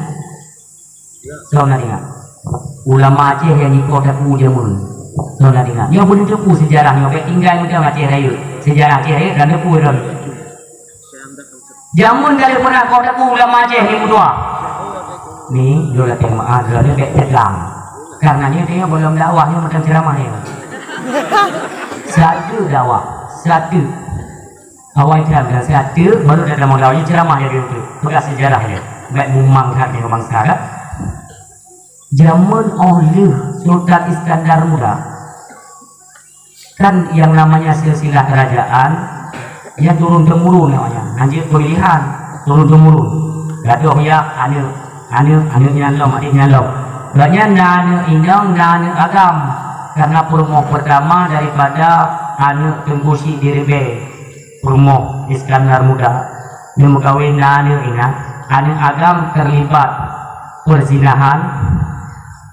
Soe na ingat? Ulama Aceh nyang jikoh taku jameun. Soe na ingat? Nyoe beuneuteupeu seujarah nyoe, bék tinggai mantong Aceh Rayeuk. Seujarah Aceh Rayeuk kan teupeu droen. Jameun ka lheueh pernah koh taku ulama Aceh ni meutuah. Ni, lôn lakée meu'ah droeneuh bék teudang. Karena nyoe teuh nyoe gohlom dakwah nyoe macam ceramah nyoe. Satu dakwah, satu. Awai that dan satu, baru dah dalam awai ceramah jadi untuk peugah sejarah dia. Baik mumang that dengan bangsa dah. Jameun óh lheueh Sultan Iskandar Muda, kan yang namanya silsilah kerajaan, yang turun temurun namanya, hanjeuet pemilihan, turun temurun. Gadoh ya aneuk, aneuk, aneuk nyan lom, adik nyan lom. Banyak na aneuk inong, na aneuk agam. Karena peurumoh pertama daripada aneuk Teungku Chik di Reubee. Peurumoh Iskandar Muda, nyoe meukawen na aneuk inong, aneuk agam terlibat perzinahan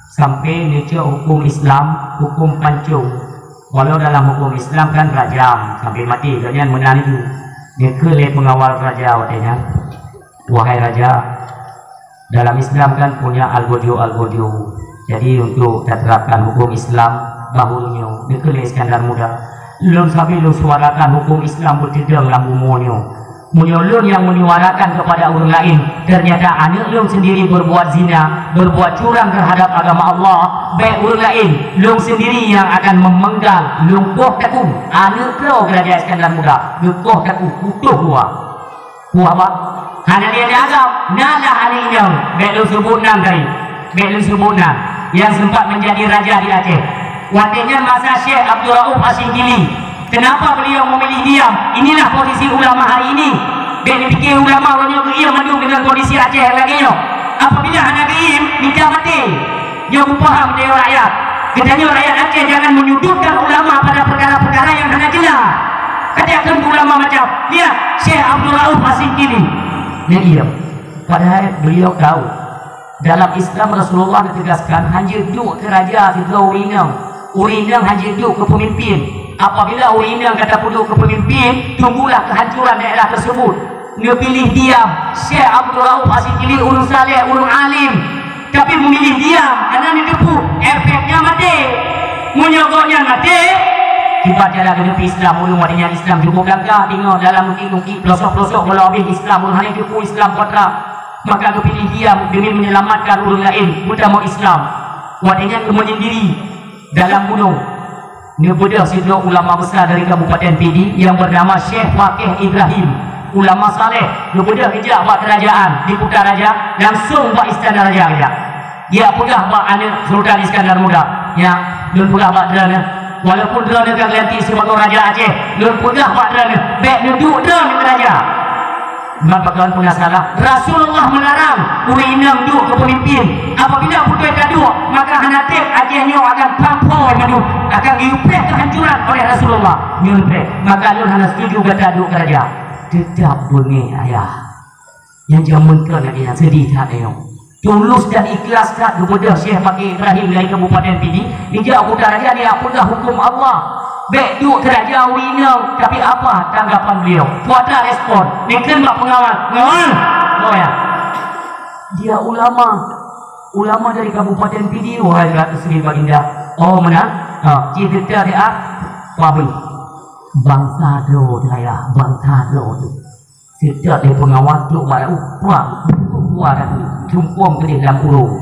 sampai neucok hukum Islam, hukum pancong. Walau dalam hukum Islam kan rajam sampai mati, gobnyan meunan ju. Neukheun lé pengawal raja watée nyan, "Wahai raja, dalam Islam kan punya algojo-algojo. Jadi untuk taterapkan hukum Islam, bahulu nyoe," neukheun lé Iskandar Muda, "lôn sabe lôn suarakan hukum Islam beuteudong lam bumoe nyoe. Meunyoe lôn nyang menyuarakan kepada ureuëng laén, ternyata aneuk lôn sendiri berbuat zina, berbuat curang terhadap agama Allah, bék ureuëng laén, lôn sendiri nyang akan memenggal, lôn koh taku." Aneuk keudroe Raja Iskandar Muda geukoh taku, putôh dua. Puah bak. Hana lé agam, na lah aneuk inong, bék lôn seubut nan tadi. Bék lôn seubut nan, nyang sempat menjadi raja di Aceh. Watée nyan masa Syekh Abdul Rauf Asingkili. Kenapa beliau memilih diam? Inilah posisi ulama hari ini. Bék neupike ulama uroe nyoe geuiem mandum dengan kondisi Aceh lagée nyoe. Apabila hana geuiem, mita maté. Nyoe beupaham dewa rakyat. Geutanyoe rakyat Aceh jangan menyudutkan ulama pada perkara-perkara yang hana jelas. Kata keu ulama macam, lihat Syekh Abdul Rauf Asingkili. Nyang iya. Padahal beliau tahu, dalam Islam Rasulullah ditegaskan, hanjeuet duek keu raja sidroe ureuëng inong. Ureuëng inong hanjeuet duek keu pemimpin. Apabila ureuëng inong ka tapeuduek keu pemimpin, tunggulah kehancuran daerah tersebut. Neupiléh diam, Syekh Abdul Rauf Asingkili ureuëng saleh, ureuëng alim. Tapi meumilih diam, karena neuteupeue efeknya maté. Meunyoe gobnyan maté, kiban cara geuneuk Islam, ureuëng watée nyan Islam cukup langka, deungoe dalam ungki-ungki, pelosok-pelosok, walau habéh Islam, ureuëng hana teupeu Islam kontra. Maka geupiléh diam demi menyelamatkan ureuëng laén, meutamong Islam. Watée nyan geumeunyeundiri dalam gunong. Neubeudôh sidroe ulama besar dari Kabupaten Pidie yang bernama Syekh Fakih Ibrahim. Ulama saleh, neubeudôh geujak bak kerajaan di Kutaraja, langsung bak istana raja geujak. Dia peugah bak aneuk Sultan Iskandar Muda, "Nyak, lôn peugah bak droeneuh, walaupun droeneuh ka geulantik sibagoe raja Aceh, lôn peugah bak droeneuh, bék neuduek droeneuh keu raja." Ngon pakon peue na salah, Rasulullah melarang ureuëng inong duek keu peumimpin. Apabila beutôi taduek, maka hana treb Aceh nyoe akan phamphoi mandum, akan geuyue preh kehancuran oleh Rasulullah. Nyoe preh, maka lôn hana setuju gata duek keu raja. Teutap beungéh ayah. Nyang jameun keu aneuk nyan seudeh that nyoe. Tulus dan ikhlas that geubeudôh Syekh Fakih Ibrahim dari Kabupaten Pidie, geujak u Kutaraja, dia peugah huköm Allah. Bék duek keu raja ureuëng inong, tapi apa tanggapan beliau? Peue atra respon? Dikheun bak peungawal, "Peungawal, oh ya, dia ulama, ulama dari Kabupaten Pidie, wahai Ratu Sri Baginda." "Oh, meunan? Ha, cit teuka dia, ah, pabri." Bansa droe teuh, ayah, bansa droe teuh. Seutôt lé peungawal trok bak laôt, prang, dua ratu, jumpong keudeh lam urông.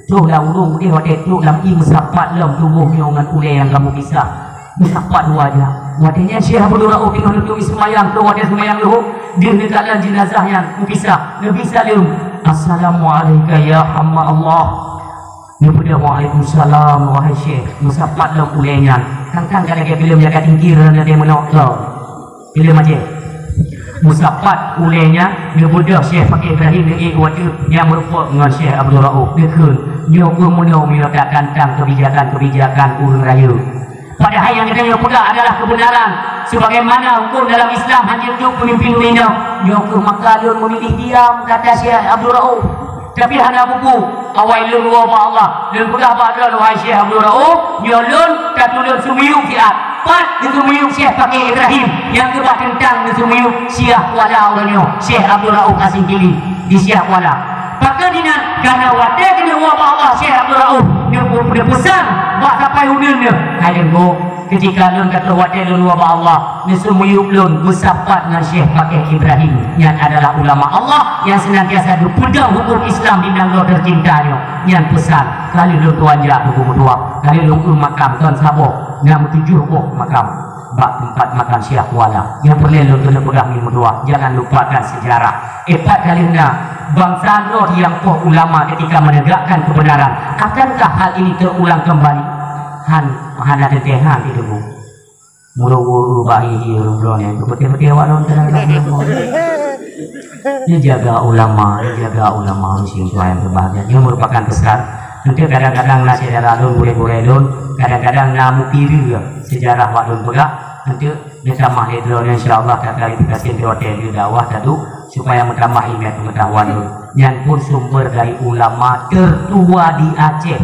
Troh lam urông keudeh watée trok lam ié meusapat lom tuboh nyoe ngon ulée nyang kamoe kisah. Meusapat dua jak. Watée nyan Syekh Abdul Rauf teungoh neuturi seumayang, troh watée seumayang Zuhur, deuh neukalon jeunazah nyan, neupisah, neubi saleuem, "Assalamu'alaika ya hamba Allah." Neupeugah, "Waalaikumsalam, wahai Syekh." Meusapat lom ulée nyan. Kang-kang ka lagée filem nyang ka tingkir dan lagée meunoe lom. Filem Aceh. Meusapat ulée nyan, neubeudôh Syekh Pakeh Ibrahim neuék u ateueh nyang meurumpok ngon Syekh Abdul Rauf. Neukheun, "Nyoe keuh meunoe meunyoe tatantang keubijakan-keubijakan ureuëng rayeuk." Padahai nyang geutanyoe peugah adalah keubeunaran. Sebagaimana huköm dalam Islam hana jeuet duek peumimpin ureuëng inong, nyoe keuh maka lôn meumilih diam, kata Syekh Abdul Rauf. Tapi hana bubu, awai lôn woe bak Allah. Lôn peugah bak droe, wahai Syekh Abdul Rauf, nyoe lôn ka tulôn seumiyueb siat. Pat neuseumiyueb Syekh Pakeh Ibrahim nyang keubah teuntang neuseumiyueb Syiah Kuala uroe nyoe, Syekh Abdul Rauf Asingkili di Syiah Kuala. Pakon inan, karena watée keuneuk woe bak Allah Syekh Abdul Rauf, neu-, neupeusan bak sapai uneun nyoe, "Hai Teungku, keutika lôn ka troh watée lôn woe bak Allah, neuseumiyueb lôn beusapat ngon Syekh Pakeh Ibrahim, nyan adalah ulama Allah nyang seunantiasa geupeudong huköm Islam di nanggroe teucinta nyoe. Nyan peusan, ka lheueh lôn tuan jak Teungku meutuah, ka lheueh lôn eu makam kon saboh, na meutujoh boh makam." Bak teumpat makam Syiah Kuala. Nyang peureulée lôn keuneuk peugah nyoe meutuah, jangan lupakan sejarah. Éh, pat ka lheueh na bansa droe nyang poh ulama ketika menegakkan kebenaran. Akankah hal ini terulang kembali? Han, hana teuntée han itu, Bu. Mula-mula bahi ureuëng droe nyan, beutôi-beutôi awak lôn teunan. Neujaga ulama, neujaga ulama, muslim tuan yang berbahagia. Nyoe merupakan pesan. Nanti kadang-kadang na syedara lôn, gurée-gurée lôn, kadang-kadang na mukiri sejarah wak lôn peugah. Nanti ditamah lé droeneuh, insya Allah, ka klarifikasi di hotel di dakwah tadu, supaya meutamah ilmu pengetahuan lôn. Nyan pun sumber dari ulama tertua di Aceh.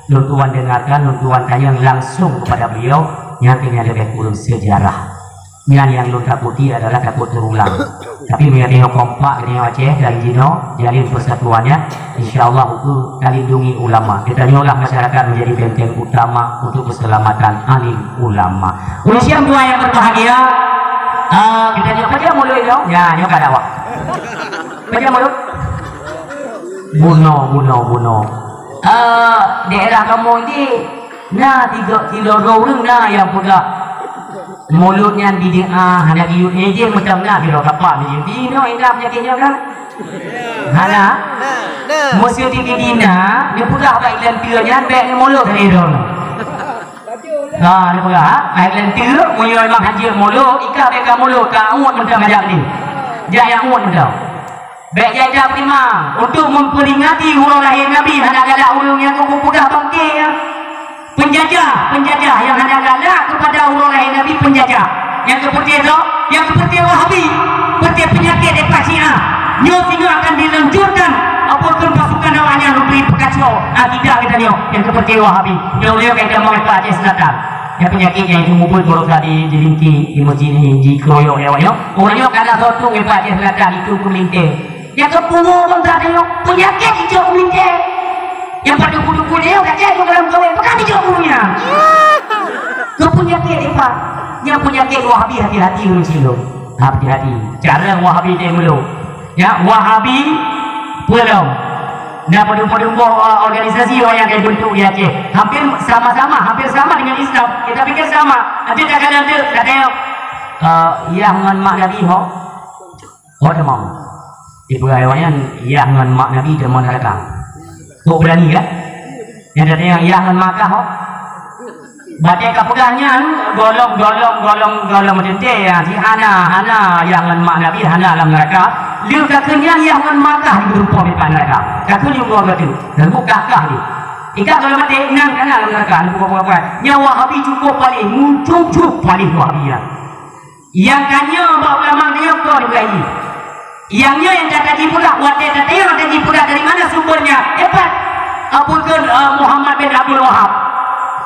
Lôn tuan dengarkan, lôn tuan tanyong langsung kepada beliau, nyan keuh nyang leubeh kureueng sejarah. Nyan nyang lôn takuti adalah takut terulang. Tapi meunyoe tanyoe kompak, tanyoe Aceh dari jinoe, jalin persatuannya, insya Allah ukeue talindungi ulama. Geutanyoe lah masyarakat menjadi benteng utama untuk keselamatan alim ulama. Usia dua yang berbahagia, eh, geutanyoe pajan mulod nyoe? Ya, nyoe ka dakwah. Pajan mulod? Bunoe, bunoe, bunoe. Eh, daerah kamoe di Na tiga kilo dua ureuëng na nyang peugah mulod nyan bid'ah, hana geuyue, eh, jih macam na sidroe kapa jih. Di inoe ingat penyakit nyoe kan? Hana? Meuseuti di dina, neupeugah bak ilan teue nyan bék neumulod lé droe. Ha, neupeugah, bak ilan teue, meunyoe memang hana jeuet mulod, ikah bék ka mulod, ka uet mantong ajak ni. Jak nyang uet mantong. Bék jai that beurimang, untuk memperingati uroe lahé Nabi hana galak ureuëng nyang geupeugah bangke nyan. Penjajah, penjajah nyang hana galak kepada uroe lahé Nabi, penjajah. Nyang keupeurtée soe, nyang keupeurtée Wahabi, peurtée peunyakét daripada Syiah. Nyoe singoh akan diluncurkan, apa kheun pasukan awaknyan untuk peukacau akidah geutanyoe nyang keupeurtée Wahabi. Nyoe ulée ka itamong i Aceh Selatan. Nyang peunyakét nyang itu mubuet baroesa di, di Lingki, di Meujid, di, di keroyok lé awaknyoe. Awaknyoe ka na soe tueng i Aceh Selatan itu keumeulintée. Nyang keupungo bansa tanyoe, peunyakét ijok meulintée. Nyang pat teupeu-teupeu nyoe ka jeuet dalam kawén, peugah bijok ureuëng nyan. Keu peunyakét ipat. Nyang peunyakét Wahabi, hati-hati ureuëng silop. Hati-hati. Cara Wahabi teuh meulok. Ya, Wahabi peulom. Na padum-padum boh, uh, organisasi awaknyan ka ibentuk di Aceh. Hampir sama-sama, hampir sama dengan Islam. Kita pikir sama. Nanti tak ada nanti, tak ada, uh, yah ngon mak Nabi ho. Ho teuma. Ibu awaknyan yah ngon mak Nabi teuma neuraka. Kok berani kan? Nyang ada yang yah ngon mak kah ho? Batée ka peugah nyan, golom, golom, golom, golom meuteuntée, ya, si hana, hana, yah ngon mak Nabi, hana lam neuraka. Lheueh ka kheun nyan, yah ngon mak kah di geureumpok dipat neuraka. Ka kheun nyoe dua gata, dan bukah kah di. Ikah golom maté, nang kana lam neuraka, bukan-bukan. Nyan Wahabi cukup paléh, muncul cukup paléh Wahabi nyan. Nyang ka nyoe bak ulama nyoe kon Ibrahim. Nyang nyoe nyang ka taji peugah, watée tatanyong taji peugah dari mana sumbernya? Hebat. Apa kheun, eh, Muhammad bin Abdul Wahab?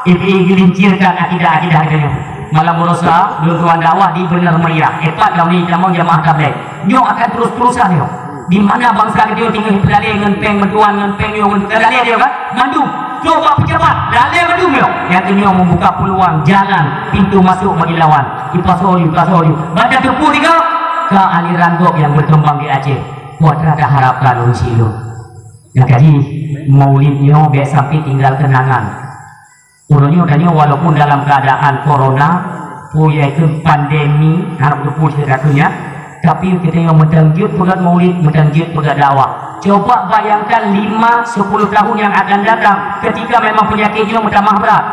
Ibi gelincirkan akidah-akidah geutanyoe. Malam baroesa, lôn tuan dakwah di Bener Meriah. Hebat lam ni tamong jamaah tabligh. Nyoe akan terus-terusan nyoe. Di mana bansa geutanyoe tinggai peulalé ngon péng meutuan, ngon péng nyoe, ngon peulalé dia kan? Mandum. Trok bak pejabat, lalé mandum nyoe. Nyang keunoe membuka peluang jalan pintu masuk bagi lawan. Ipasoe, ipasoe. Banda teupeu tiga, ka aliran gob nyang berkembang di Aceh. Kuat rata harapkan ureuëng silop. Nyang kaji, maulid nyoe bék sampai tinggal kenangan. Uroe nyoe tanyoe walaupun dalam keadaan corona, Peue yaitu pandemi, harap beupue cerita nyan. Tapi kita yang meuteunjeuet peugah maulid, meuteunjeuet peugah dakwah. Coba bayangkan lima, sepuluh tahun yang akan datang ketika memang penyakit nyoe meutamah brat.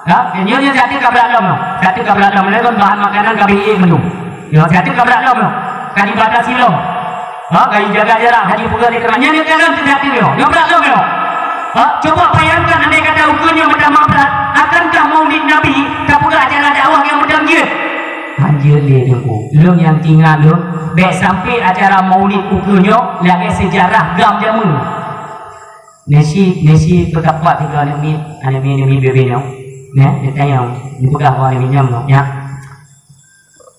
Ha? Nyoe, nyoe jati ka brat lom. Jati ka brat lom. Lewat bahan makanan ka bih mandum. Nyoe jati ka brat lom. Ka dibatasi lom. Ha, ka jaga jarak, hana peugah lé teuma. Nyan, nyan kan teuh jati nyoe. Nyoe brat lom nyoe. Ha, coba bayangkan andai kata ukeue nyoe meutamah brat, akankah maulid Nabi tapeugah acara dakwah nyang meuteunjeuet? Hanjeuet lé Teungku. Lôn nyang tingat lôn, bèk sampai acara maulid ukeue nyoe lagèe sejarah GAM jameun. Nasi, nasi peukapat tiga aneuk miet, aneuk miet, aneuk miet bebe nyoe. Neh, ditanyong, dipeugah bak aneuk miet nyoe, nyak.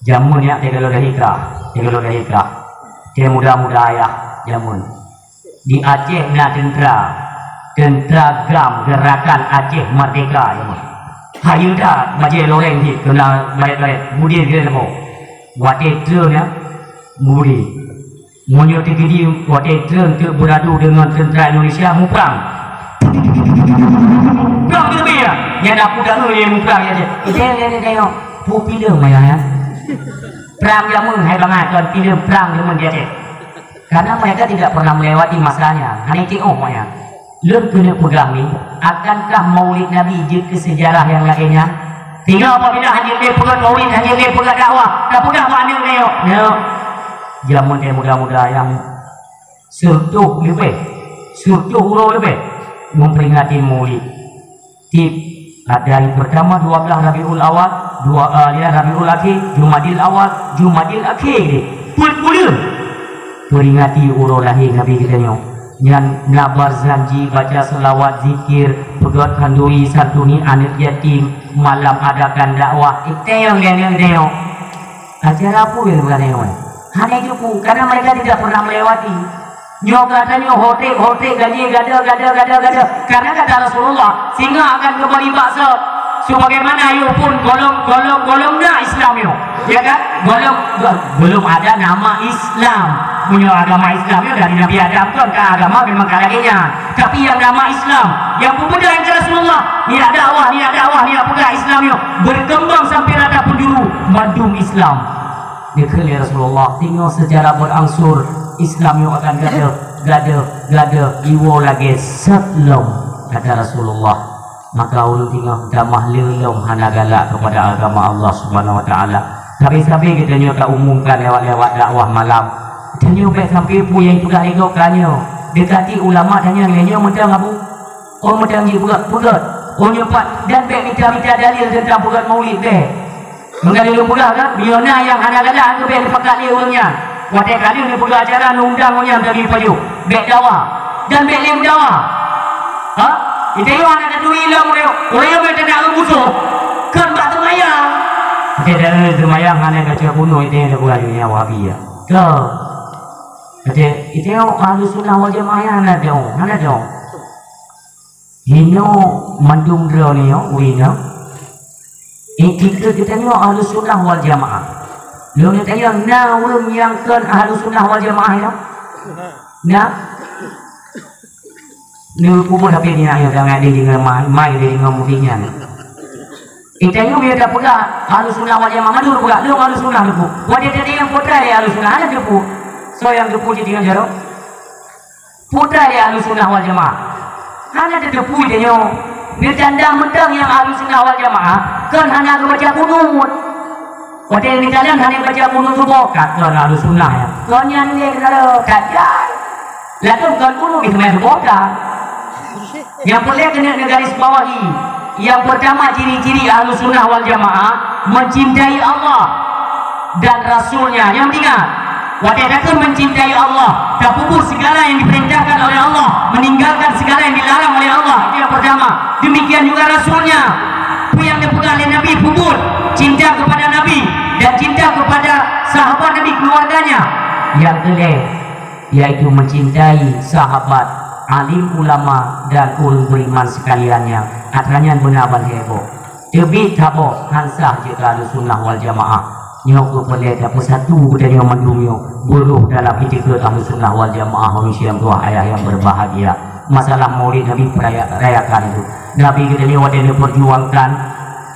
Jameun nyak teuka lôn lahé ka, teuka lôn lahé ka. Teuka muda-muda ayah jameun. Di Aceh na teuntra, teuntra GAM, Gerakan Aceh Merdeka jameun. Hayeue that bajèe loreng jih keu na baret-baret, budi jih leumo. Watèe treun nyan, budi. Meunyoe teukeudi watèe treun teuk beuradu deungon teuntra Indonesia muprang. Prang leubeh ya. Nyan aku dah eu muprang ya. Ijeng nyan nyoe. Pu filem ya, ya. Prang jameun hai bangai kon filem prang jameun di Aceh. Karena mereka tidak pernah melewati masanya. Hana teu'oh maya. Lôn keuneuk peugah ni, akankah maulid Nabi jeuet keu sejarah nyang lagèe nyan? Sehingga apabila hanjeuet lé peugah maulid, hanjeuet lé peugah dakwah, tapeugah bak aneuk nyoe, "Nyoe, jameun teuh muda-muda nyang seutoh leubeh, seutoh uroe leubeh memperingati maulid." Tiep dari pertama dua belas Rabiul Awal, dua, eh, ya, Rabiul Akhir, Jumadil Awal, Jumadil Akhir deh. Peuet buleuen peringati uroe lahé Nabi geutanyoe. Nyan na barzanji, baca selawat, zikir, peugöt khanduri, santuni aneuk yatim, malam adakan dakwah. Itayong, itayong, itayong. Acara peue nyang bukan ayong? Hana jeuet peue, karena mereka tidak pernah melewati. Nyoe gata nyoe hoték-hoték, gaji gada, gada, gada, gada. Karena kata Rasulullah, singa akan kembali bak sot. Sebagaimana ayah pun golom, golom, golom na Islam nyoe. Ya kan? Golom, belum ada nama Islam. Punya agama Islam nyoe dari Nabi Adam kan, kan agama memang ka lagèe nyan. Tapi yang nama Islam, yang pemuda yang ke Rasulullah, niat dakwah, niat dakwah, niat peugah Islam nyoe berkembang sampai rata penjuru mandum Islam. Dikheun lé Rasulullah, teungoh secara berangsur Islam nyoe akan gadôh, gadôh, gadôh, jiwoe lagèe sot lom, kata Rasulullah. Maka ulôn teungoh tamah le lom hana galak kepada agama Allah Subhanahu Wa Taala. Sabe-sabe geutanyoe taumumkan lewat-lewat dakwah malam. Tanyoe bèk sampai peue nyang peugah lé gob ka nyoe. Deukati ulama tanyoe lé nyoe mantong abu. Oh, mantong jih peugah, peugah. Oh, nyoe pat dan bèk mita-mita dalil teuntang peugah maulid bèk. Meunan lôn peugah kan, meunyoe na nyang hana galak, hana bèk neupakat lé ureueng nyan. Watèe ka lheueh neupeugah acara, neuundang ureueng nyan dari pajoh. Bèk dawa. Dan bèk lé meudawa. Ha? Itayong hana taturi lom ureueng. Ureueng nyan bèk teunak ureueng musoh. Kon bak seumayang. Watèe teunak seumayang hana baca kunut, itayong tapeugah nyan Wahabi ya. Ka. Watèe itayong Ahlussunnah wal Jamaah nyan hana dong, hana dong. Inoe mandum droeneuh nyoe, ureueng nyoe. Iktikeuet geutanyoe Ahlussunnah wal Jamaah. Lôn tanyong, na ureueng nyang kon Ahlussunnah wal Jamaah nyoe? Na? Neupeubuet H P nyan, ayo, jangan dideungoe mai, mai dideungoe murit nyan. Geutanyoe meunyoe tapeugah Ahlussunnah wal Jamaah, mandum peugah, lôn Ahlussunnah teupeu. Watèe tadi nyang peue treuk Ahlussunnah, hana teupeu. Soe nyang teupeu jih deungon jaroe? Peue treuk Ahlussunnah wal Jamaah. Hana tateupeue tanyoe. Neutanda mantong nyang Ahlussunnah wal Jamaah, kon hana geubaca kunut. Watèe neukalon hana geubaca kunut suboh, ka kon Ahlussunnah nyan. Kon nyan lé keudroe, ka jai. Langsung kon kunut diseumayang suboh ka. Nyang peureulèe keuneuk neugaris bawahi, nyang peurtama ciri-ciri Ahlussunnah wal Jamaah, mencintai Allah dan Rasul-Nya. Nyang ingat, watèe takheun mencintai Allah, tapeubuet segala yang diperintahkan oleh Allah, meninggalkan segala yang dilarang oleh Allah. Itu yang pertama. Demikian juga Rasul-Nya. Peue nyang dipeugah lé Nabi peubuet, cinta kepada Nabi dan cinta kepada sahabat Nabi, keluarganya. Nyang keulhèe, yaitu mencintai sahabat, alim ulama, dan ureueng beriman sekaliannya. Atra nyan beuna ban heboh. Teubiet saboh, han sah jeuet keu Ahlussunnah wal Jamaah. Nyoe keuh peureulèe tapeusatu geutanyoe mandum nyoe, beurôh dalam itikeuet Ahlussunnah wal Jamaah, manusia nyang tuha ayah nyang berbahagia. Masalah Maulid Nabi peraya-, rayakan itu. Nabi geutanyoe watèe neupeurjuangkan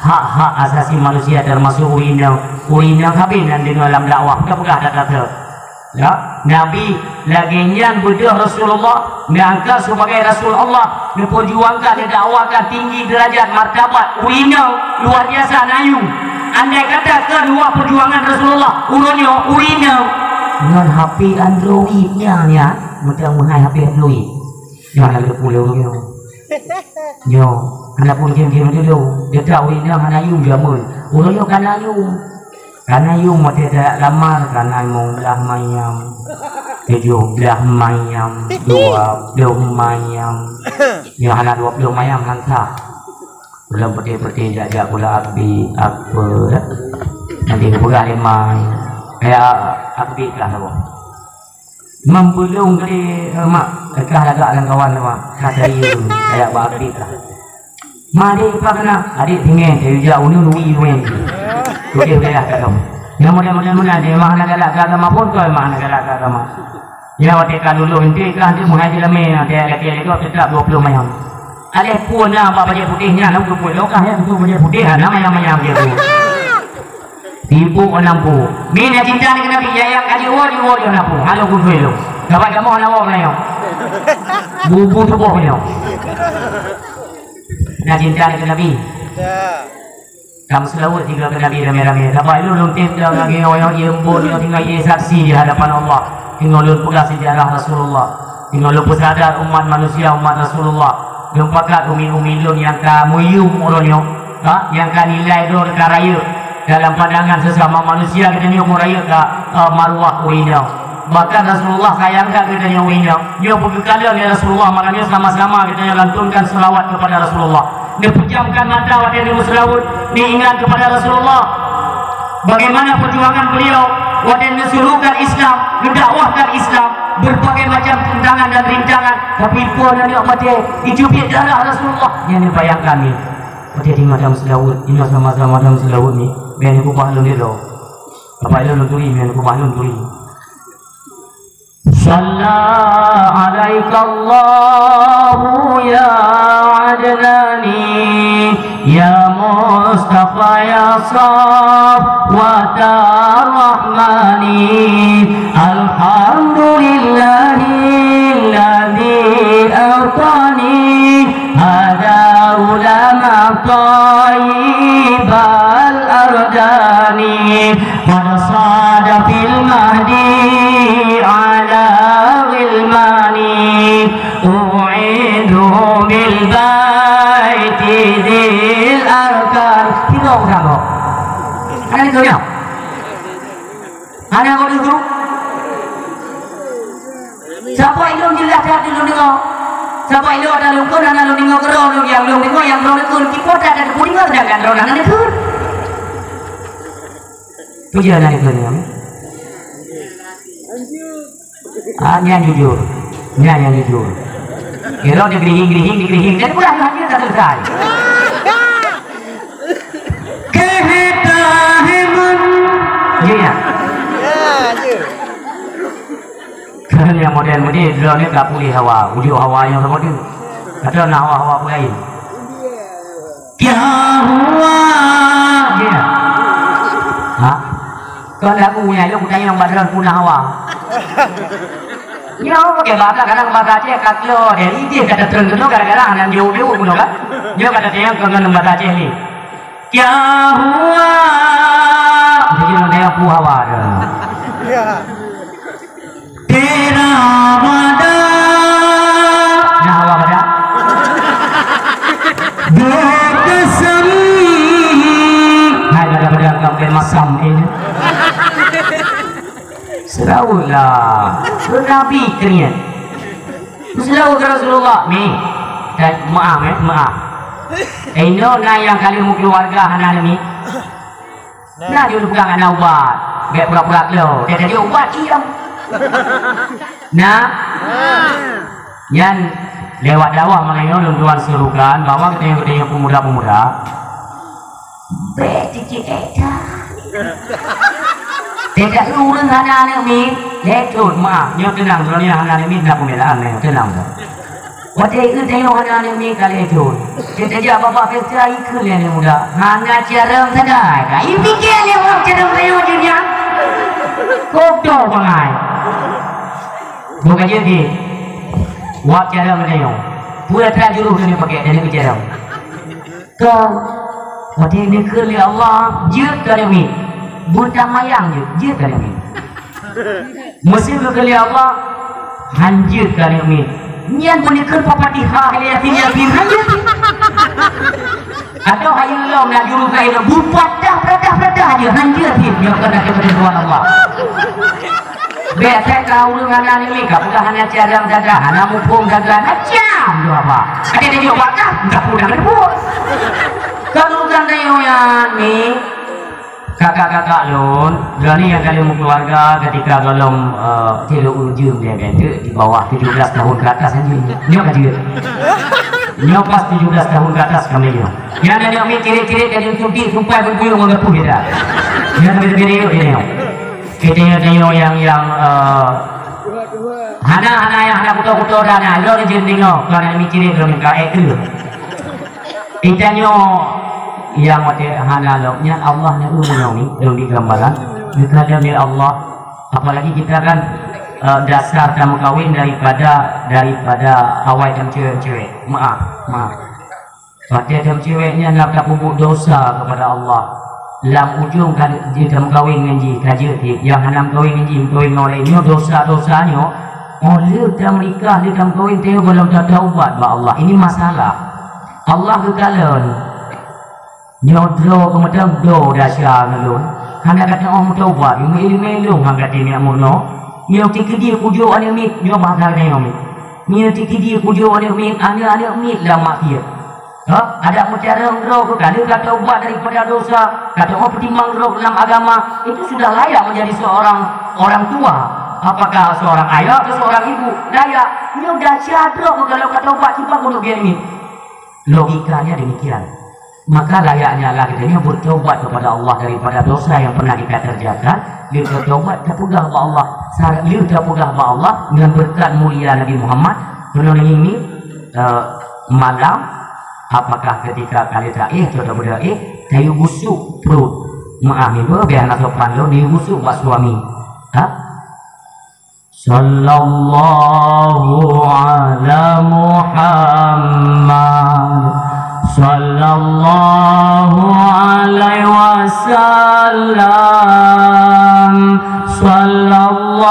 hak-hak asasi manusia, termasuk ureueng inong. Ureueng inong habéh nan deungoe lam dakwah, peugah-peugah that-that. Ya, Nabi lagèe nyan beudôh Rasulullah, meuangkat sebagai Rasul Allah, neupeurjuangkan, neudakwakan tinggi derajat martabat ureueng inong luar biasa na yum. Andai kata keu luwa peujuangan Rasulullah, uroe nyoe ureueng inong ngon H P Android nyan, ya, meuteumeuhai H P Android. Nyoe hana geupeu lé ureueng nyoe. Nyoe, hana pun game-game dulu. Gata ureueng inong hana yum jameun. Uroe nyoe ka na yum. Ka na yum watèe tajak lamar, ka na limong blah mayam, tujoh blah mayam, dua ploh mayam. Nyoe hana dua ploh mayam han sah. Ulôn peuté-peuté jak-jak gula abi, apa, nanti geupeugah lé mai. Kaya abi kah saboh. Meupeulông kali, eh, mak, kah lagak lam kawan tu, mak. Kah tayue, kaya bak abi kah. Ma, adék, ipa keunan? Adék tinggai, tayue jak uneun wi luweng. Udeh wilayah ka dong. Nyang model-model meunan, memang hana galak keu agama pun, keu memang hana galak keu agama. Ya, watèe ka lulus inti, ka inti meuhai di lamé, watèe laki lagi tetap dua puluh mayam. Aleh pun na bak bajèe putéh nyan, lom keu pun lokah ya, untuk bajèe putéh, hana mayam-mayam dia tu. Tipu orang pu. Min ya cinta ni kena bi, ya, ya, kaji wo, di wo, di wo, na pu. Halo kudui lo. Dapat kamu hana wo, na yo. Bubu tuboh nyo. Na cinta ni kena bi. Kamu selawat tiga ke Nabi ramé-ramé. Dapat ilôn lôn tem dah lagi orang yang embun yang tinggal jadi saksi di hadapan Allah. Tinggal lôn peugah sejarah Rasulullah. Tinggal lôn peusadar umat manusia, umat Rasulullah. Lôn pakat umi-umi lôn nyang ka meuyum uroe nyoe, ha, nyang ka nilai droe ka rayeuk dalam pandangan sesama manusia, geutanyoe meurayeuk ka, eh, maruah ureueng inong. Bahkan Rasulullah sayang that geutanyoe ureueng inong. Nyoe peugeukalon lé Rasulullah, malam nyoe sama-sama geutanyoe lantunkan selawat kepada Rasulullah. Neupejamkan mata watèe neuseulaweuet, neuingat kepada Rasulullah. Bagaimana perjuangan beliau watèe neusuruhkan Islam, neudakwahkan Islam, berbagai macam tantangan dan rintangan, tapi peue na neuk maté, icubiet darah Rasulullah. Nyan neubayangkan ni. Watèe teungoh lam seulaweuet, teungoh sama-sama lam seulaweuet ni, meunan kubah lôn didroe. Bapak lôn turi, meunan kubah lôn turi. Salla alaika Allahu ya Adnani, ya Mustafa, ya Safwatar Rahmani. Alhamdulillahilladzi a'tani hada ulama thayyibal ardani. Qad sada fil mahdi ala ghilmani, u'idu bil baiti dzil arkan. Tiga orang. Ada yang tahu dia? Ada yang tahu dia? Sapa ilôn jeulaih that lôn deungoe? Sapa ilôn ada lôn kon hana lôn deungoe keudroe lôn nyang lôn deungoe nyang droeneuh kon kipoh that ada peudeungoe sedangkan droeneuh hana deungoe. Peue jeuet hana deungoe nyoe? Ah, nyan jujur. Nyan nyang jujur. Ilôn digeurihing-geurihing, digeurihing. Jadi pulang hanya tak selesai. Keheta hemun. Iya, iya. Ya, ya. Kan nyang model-model droeneuh ka puléh hawa, ujuk hawa nyang sama tu. Atau na hawa-hawa pun lain. Kya hua? Iya. Ha? Kon lagu nyan lôn kutanyong bak droeneuh puna hawa. Nyoe pakai bahasa kadang bahasa Aceh ka klo deh, idéh ka tatreun keunoe gara-gara hana jaweueb-jaweueb keunoe kan. Nyoe ka tatanyong keu ngon bahasa Aceh ni. Kya hua? Jadi nang tanya pu hawa dah. Ya. Tera wada. Nah, hawa pada. Berkesem. Hai pada-pada kampung masam ini. Seulaweuet lah. Keu Nabi keu nyan. Seulaweuet keu Rasulullah. Mi. Dan maaf, eh, maaf. Eh, inoe na nyang ka lheueh meukeuluwarga hana lé mi. Na jeuet peugah hana ubat. Bèk pura-pura klo. Dia jadi ubat ciam. Nah. Nyan lewat dakwah makajih lôn tuan serukan bahwa geutanyoe, geutanyoe pemuda-pemuda. Bèk teucék eda. Teuka ureueng hana aneuk miet, lé thon, maaf, nyoe teunang, droeneuh hana aneuk miet, na peumilaan nyoe, teunang, teunang. Watèe ikheun tanyoe hana aneuk miet ka lhèe thôn. Teutajak babah pesta ikheun lé aneuk muda. Hana carông sagai ka. Ipike lé ureueng carông tanyoe jih nyan. Kotor bangai. Bukan jadi. Wak carông tanyoe. Peue atra jurôh tanyoe pakè, tanyoe keu carông. Ka, watèe neukheun lé Allah, jeuet ka aneuk miet. Beutamayang jeuet, jeuet ka aneuk miet. Meusé geukheun lé Allah, han jeuet ka aneuk miet. Nyan peuneukheun Fatihah, Yasin, Yasin, han jeuet. Atau hayeu lom na jurôh ka ilong, bupatah, pratah, pratah jeuet, han jeuet jih, nyoe keunan keu Tuhan Allah. Bèk that ka ureueng hana aneuk miet, ka peugah hana carông sagai, hana muphom sagai, macam tu apa. Ada dia jawab kah? Enggak pernah ada buat. Kalau seandainya ni, kakak-kakak lôn, lôn ni nyang ka lheueh meukeuluwarga ketika gohlom, eh, tilu ujeuen dia kata di bawah tujuh belas tahun ke atas saja. Nyoe ka jeuet. Nyoe pas tujuh belas tahun ke atas kami nyoe. Nyang ada aneuk miet cirit-cirit jadi cuti sampai berbuyung ngon geupuih dia. Nyang ada jadi dia nyoe. Kita tanyoe nyang, nyang, eh, hana, hana, nyang hana kuto-kuto dah, nah, lôn jeuet deungoe, kon nyang mikirin lôn ka, eh, tu. Kita nyoe nyang watèe hana lom, nyan Allah nyang ureueng nyoe ni, lôn di gambaran. Kita ada milik Allah. Apalagi kita kan, eh, dasar tameukawen daripada, daripada awai tameucewek-cewek. Maaf, maaf. Watèe tameucewek nyan na tapeubuet dosa kepada Allah. Lam ujong ka jeuet tameukawen ngon jih, ka jeuet jih. Nyang hana meukawen ngon jih, meukawen ngon lé. Nyoe dosa-dosa nyoe. Oh, lheueh tameunikah, lheueh tameukawen, teuh gohlom tataubat bak Allah. Ini masalah. Allah geukalon. Nyoe droe keumeutang do desya ngon lôn. Hana gata oh meutaubat, meuileumèe lôn han gata miet meurunoe. Nyoe tikeudie kujok aneuk miet, nyoe bahasa gata nyoe miet. Nyoe tikeudie kujok aneuk miet, aneuk-aneuk miet lam maksiat. Ha? Adak meucarông droe keu ka lheueh ka taubat daripada dosa, ka teu'oh peutimang droe lam agama, itu sudah layak menjadi seorang orang tua. Apakah seorang ayah atau seorang ibu? Layak. Nyoe desya droe keu ka lheueh ka taubat, kiban keuneuk biet nyoe. Logikanya demikian. Maka layaknya lah kita ini bertobat kepada Allah daripada dosa yang pernah kita kerjakan. Lheueh taubat, tapeugah bak Allah. Sa-, lheueh tapeugah bak Allah dengan berkat mulia Nabi Muhammad, keunoe ini, eh, malam, apakah ketika kali terakhir atau tak berakhir, kayu busuk perut. Maaf ni, beuh, biar hana sopan lôn, kayu busuk bak suami. Ha? Sallallahu ala Muhammad. Sallallahu alaihi wasallam. Sallallahu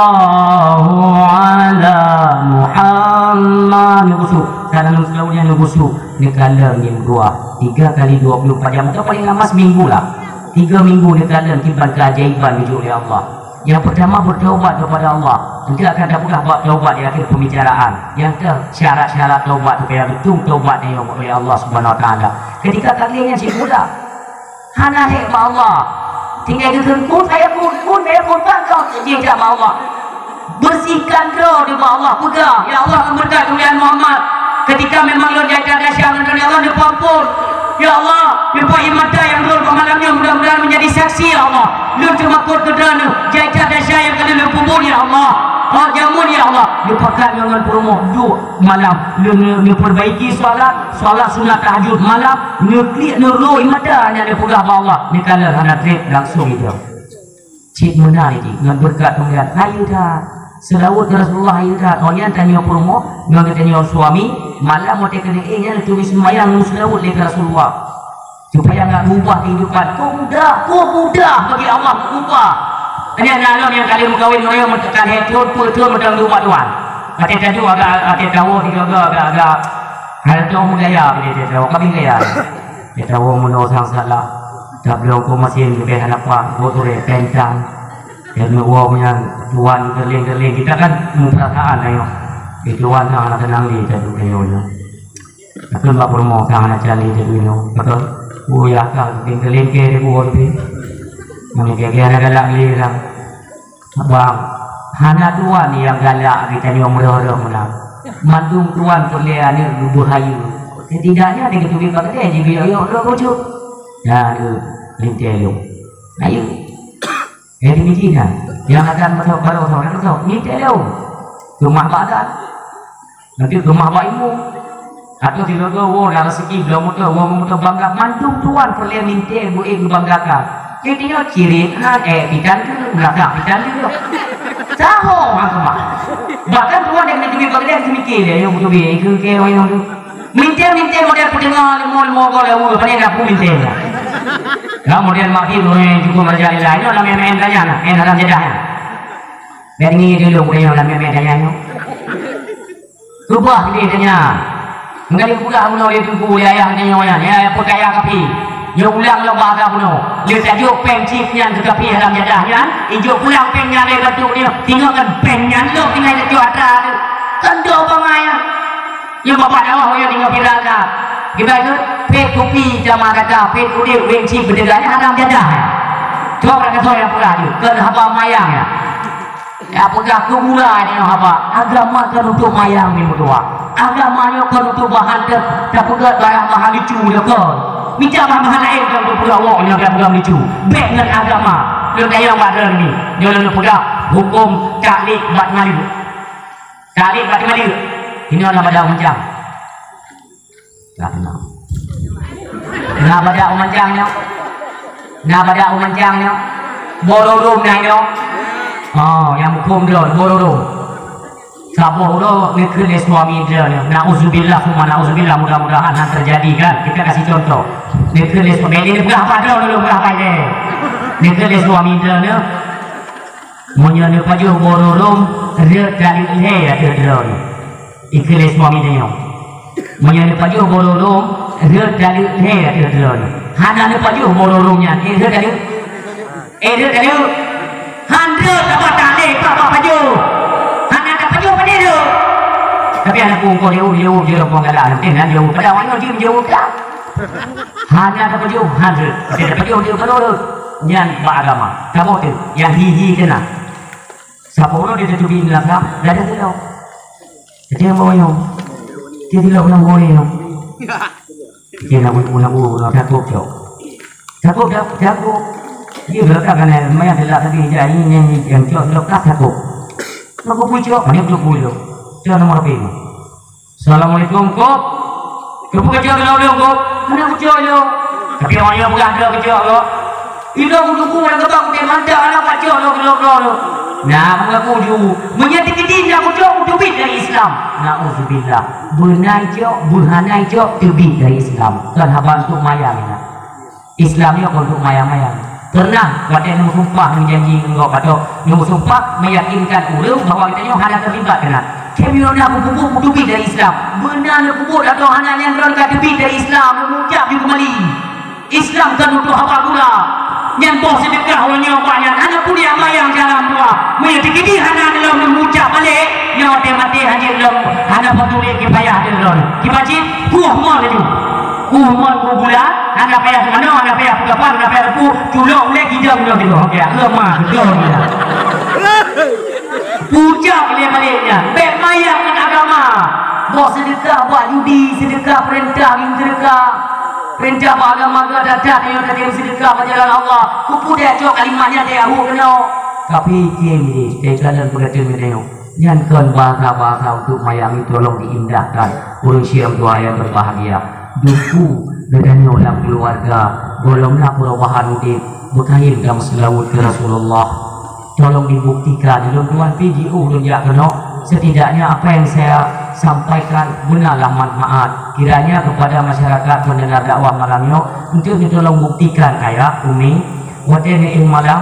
ala Muhammad. Neubusuk. Karena neubusuk, neubusuk. Neukalon nyang dua. Tiga kali dua puluh empat jam. Atau paling lama seminggu lah. Tiga minggu neukalon kiban keajaiban geujok lé Allah. Nyang pertama, bertaubat kepada Allah. Nanti akan tapeugah bab taubat di akhir pembicaraan. Nyang keu syarat-syarat taubat tu, kaya beutôi taubat nyang oleh Allah Subhanahu Wa Taala. Ketika kali nyan cit muda, hana hék bak Allah. Tinggai geukheun, "Kun fayakun, kun fayakun," kan kau jih jak bak Allah. Bersihkan droe di bak Allah, peugah, "Ya Allah, berkat kemuliaan Muhammad." Ketika memang lôn jai that desya ngon droeneuh, ya Allah, neupeuampôn. Ya Allah, neupeuék mata nyang rhot bak malam nyoe, mudah-mudahan menjadi saksi, ya Allah. Lôn teumakot keu droeneuh, jai that desya nyang ka lheueh lôn peubuet, ya Allah. Oh, jameun, ya Allah. Neupakat ngon peurumoh duek malam. Lôn, lôn, neuperbaiki solat, solat sunat tahajud malam. Neuklik, neuroe mata nyang neupeugah bak Allah. Neukalon hana trép langsung itu. Cit meunan jih, ngon beureukat peungeran, hayeue that. Seulaweuet keu Rasulullah hayeue that. Oh nyan tanyoe peurumoh, ngon geutanyoe suami, malam watèe keuneuk éh nyan turi seumayang ngon seulaweuet lé keu Rasulullah. Supaya ngat ubah keuhidupan. Kok mudah, kok mudah bagi Allah ubah. Nyan na lom nyang ka lheueh meukawen ngon nyoe meutekan lhèe thôn, peuet thôn meuteumèe umat Tuhan. Watèe taduek agak, watèe tawoe sigoe-goe agak-agak hana teuh meugaya, watèe tawoe ka bingaya. Geutanyoe meunoe sang salah, tablong keu masin leubeh hana pat, buet ureueng pentang. Dan neuwoe nyan tuan keuling-keuling, kita kan meupeurasaan ayoh. Di tuan hana tenang di tanyoe nyoe. Takheun bak peurumoh ka hana cali tanyoe nyoe. Beutôi. Oh ya ka keuling-keuling ke di buet pih. Meunan gèt-gèt hana galak lé lah. Bang, hana tuan nyang galak geutanyoe meureuh-reuh meunan. Mandum tuan peureulèe aneuk geubeuhayeue. Setidaknya di geuteubiet bak geutanyoe jigeuyok-yok droe bucuk. Nah, tu lintèe lôn. Ayo. Eh, di miji na. Nyang akan masuk baru sama nak masuk. Lintèe lôn. Keumah bak adat. Nanti keumah bak ibu. Atau tiga-tiga, woe na rezeki, bloe moto, woe moto bangga, mandum tuan peureulée mintée beu-ék geubanggakan. Jadi nyoe cirét, ha, ék pitan tu, belakang pitan tu. Saho ha keumah. Bahkan tuan yang nanti bagi dia mikir dia, yang betul dia, itu ke orang tu. Mintée-mintée model peudeueng limo-limo go lewat, pada nak pun mintée lah. Ya, model makin orang yang cukup raja lain, nyoe lam main-main tanya lah, main dalam jadah. Dan ni dulu, bukan yang lam main-main tanya nyoe. Rubah lé tanya. Meugali peugah bunoe lé teungku lé ayah tanyoe nyan, ya, ya, peukaya kapi. Nyoe ulang lom bahasa bunoe. Lé tajok péng chip nyan keu kapi dalam jadah nyan, ijok pulang péng nyan lé bantuk nyoe. Tingok kan péng nyan lom tinggai tajok atra tu. Kan do bangai nyan. Nyoe bapak dakwah nyoe tingok viral dah. Kiban tu, pék kupi jama kata, pék udép, wéng chip beudeugai haram jadah. Cok dak kata yang peugah tu. Kan haba mayang ya. Ya, peugah keu mula nyoe haba, agama kon untuk mayang ni meutuah. Agama nyoe kon untuk bahan te-, tapeugah barang bahan lucu nyoe kon. Mita bahan-bahan laén kon untuk peugah awak nyoe dan peugah lucu. Bèk ngon agama. Lôn tanyong bak droe ni. Nyoe lôn peugah huköm taklid bak teumali. Taklid bak teumali. Inoe na bada macam. Ka keunong. Na bada u mancang nyoe? Na bada u mancang nyoe? Bororôm na nyoe? Oh, nyang muphom droe, bororôm. Saboh uroe neukheun lé suami droe nyoe. Nauzubillah, summa nauzubillah, mudah-mudahan hana teujadi kan. Kita kasih contoh. Neukheun lé suami, ini peugah apa droe dulu, peugah apa ini? Neukheun lé suami droe nyoe. Meunyoe neupajoh bororôm, rhöt taleuek lhèe ateueh droe nyoe. Ikheun lé suami tanyoe. Meunyoe neupajoh bororôm, rhöt taleuek lhèe ateueh droe nyoe. Hana neupajoh bororôm nyan, eh, rhöt taleuek? Eh, rhöt taleuek? Han rhöt, apa tak lé, apa, apa pajoh? Hana tapajoh, padé rhöt? Tapi aneuk ureueng ko jeuet, jeuet, jeuet, rokok galak, nanti nan jeuet, pada awaknyoe jeuet, jeuet, dah. Hana tapajoh, han rhöt. Tapi tapajoh, jeuet, padé rhöt. Nyan bak agama. Kamoe tu, nyang hi-hi keunan. Saboh uroe dia teubiet lam lam, dah ada teuloh. Jadi yang bawa nyong. Dia teuloh nyong boleh nyong. Dia nak bunuh, nak bunuh, nak takut cok. Takut, takut, takut. Dia belakang kan, lumayan telat tadi, dia ini, ini, yang cok, cok, tak takut. Nak bubuih cok, mana belum bubuih cok. Cok nomor H P ni. Assalamualaikum, Kop. Keupeue keucok keunoe lôn, Kop? Hana kucok lôn. Tapi awak nyoe peugah droe keucok lôn. Ilôn kuteupeu lam geubang udeb mantong, hana pacok lôn keudroe-droe lôn. Nah, mengaku ju. Meunyoe teukeudi na kucok, kuteubiet dari Islam. Nauzubillah. Beuna icok, beuhana icok, teubiet dari Islam. Kon haba untuk mayang nyan. Islam nyoe kon untuk mayang-mayang. Pernah watèe neumeusumpah neujanji ngon gob atau neumeusumpah meyakinkan ureueng bahwa geutanyoe hana teulibat keunan. Keu meunyoe na peue-peue kuteubiet dari Islam. Beuna neupeubuet atau hana nyan droe ka teubiet dari Islam, neumeucap ju keumali. Islam kon untuk haba gula. Nyan boh seudeukah uroe nyoe bak nyan hana puléh mayang jalan dua. Meunyoe teukeudi hana lom neumeucap balek, nyoe watèe maté hanjeuet lom hana peutulèe kipayah droe. Kiban cit, kueh mon laju. Kueh mon kueh gula, hana payah manoe, hana payah peugapa, hana payah teupeu, culok ulèe gidong nyoe sigoe. Oke, lemah, gidong dia. Pucok lé balek nyan, bèk mayang ngon agama. Boh seudeukah bak judi, seudeukah peurintah, ngieng seudeukah. Peurintah bak agama geuh that-that nyoe teurim seudeukah bak jalan Allah. Keupeue tacok kalimat nyan teuyahu keunoe. Tapi kém jih, teukalon peugah teuma nyoe. Nyan kon bahasa-bahasa untuk mayang, tolong diindahkan. Ureueng syèh dua yang berbahagia. Duku geutanyoe lam keuluwarga, gohlom na perubahan udép, beukayém dan meuseulaweuet keu Rasulullah. Tolong dibuktikan, lôn tuan pi jiôh lôn jak keunoe. Setidaknya apa yang saya sampaikan benalah manfaat. Kiranya kepada masyarakat pendengar dakwah malam nyoe, untuk tolong buktikan ayah, umi, watèe neuéh malam,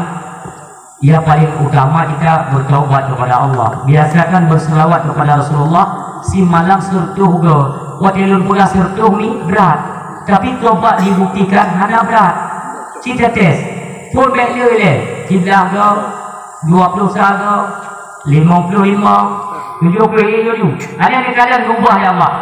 Yang paling utama kita bertaubat kepada Allah. Biasakan berselawat kepada Rasulullah, simalam seureutôh goe. Watèe lôn peugah seureutôh ni brat. Tapi taubat dibuktikan hana brat. Cit tetes. Phôn bèk le ilèe. Siblaih goe, dua ploh sa goe, limong ploh limong, tujoh ploh laju. Ada ni kadang ubah ya Allah.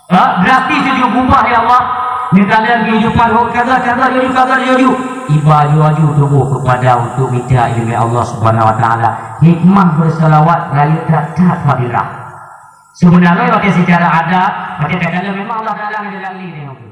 Ha, berarti tuju gubah ya Allah. Neukalon kehidupan hok kaga, kaga, laju kaga, laju. Iba laju tuboh kepada untuk mita ileumèe Allah Subhanahu Wa Taala. Hikmah bersalawat rayeuk that-that fadilah. Sebenarnya pakai secara adat, pakai kata memang Allah Taala ngejalan li dengan tu.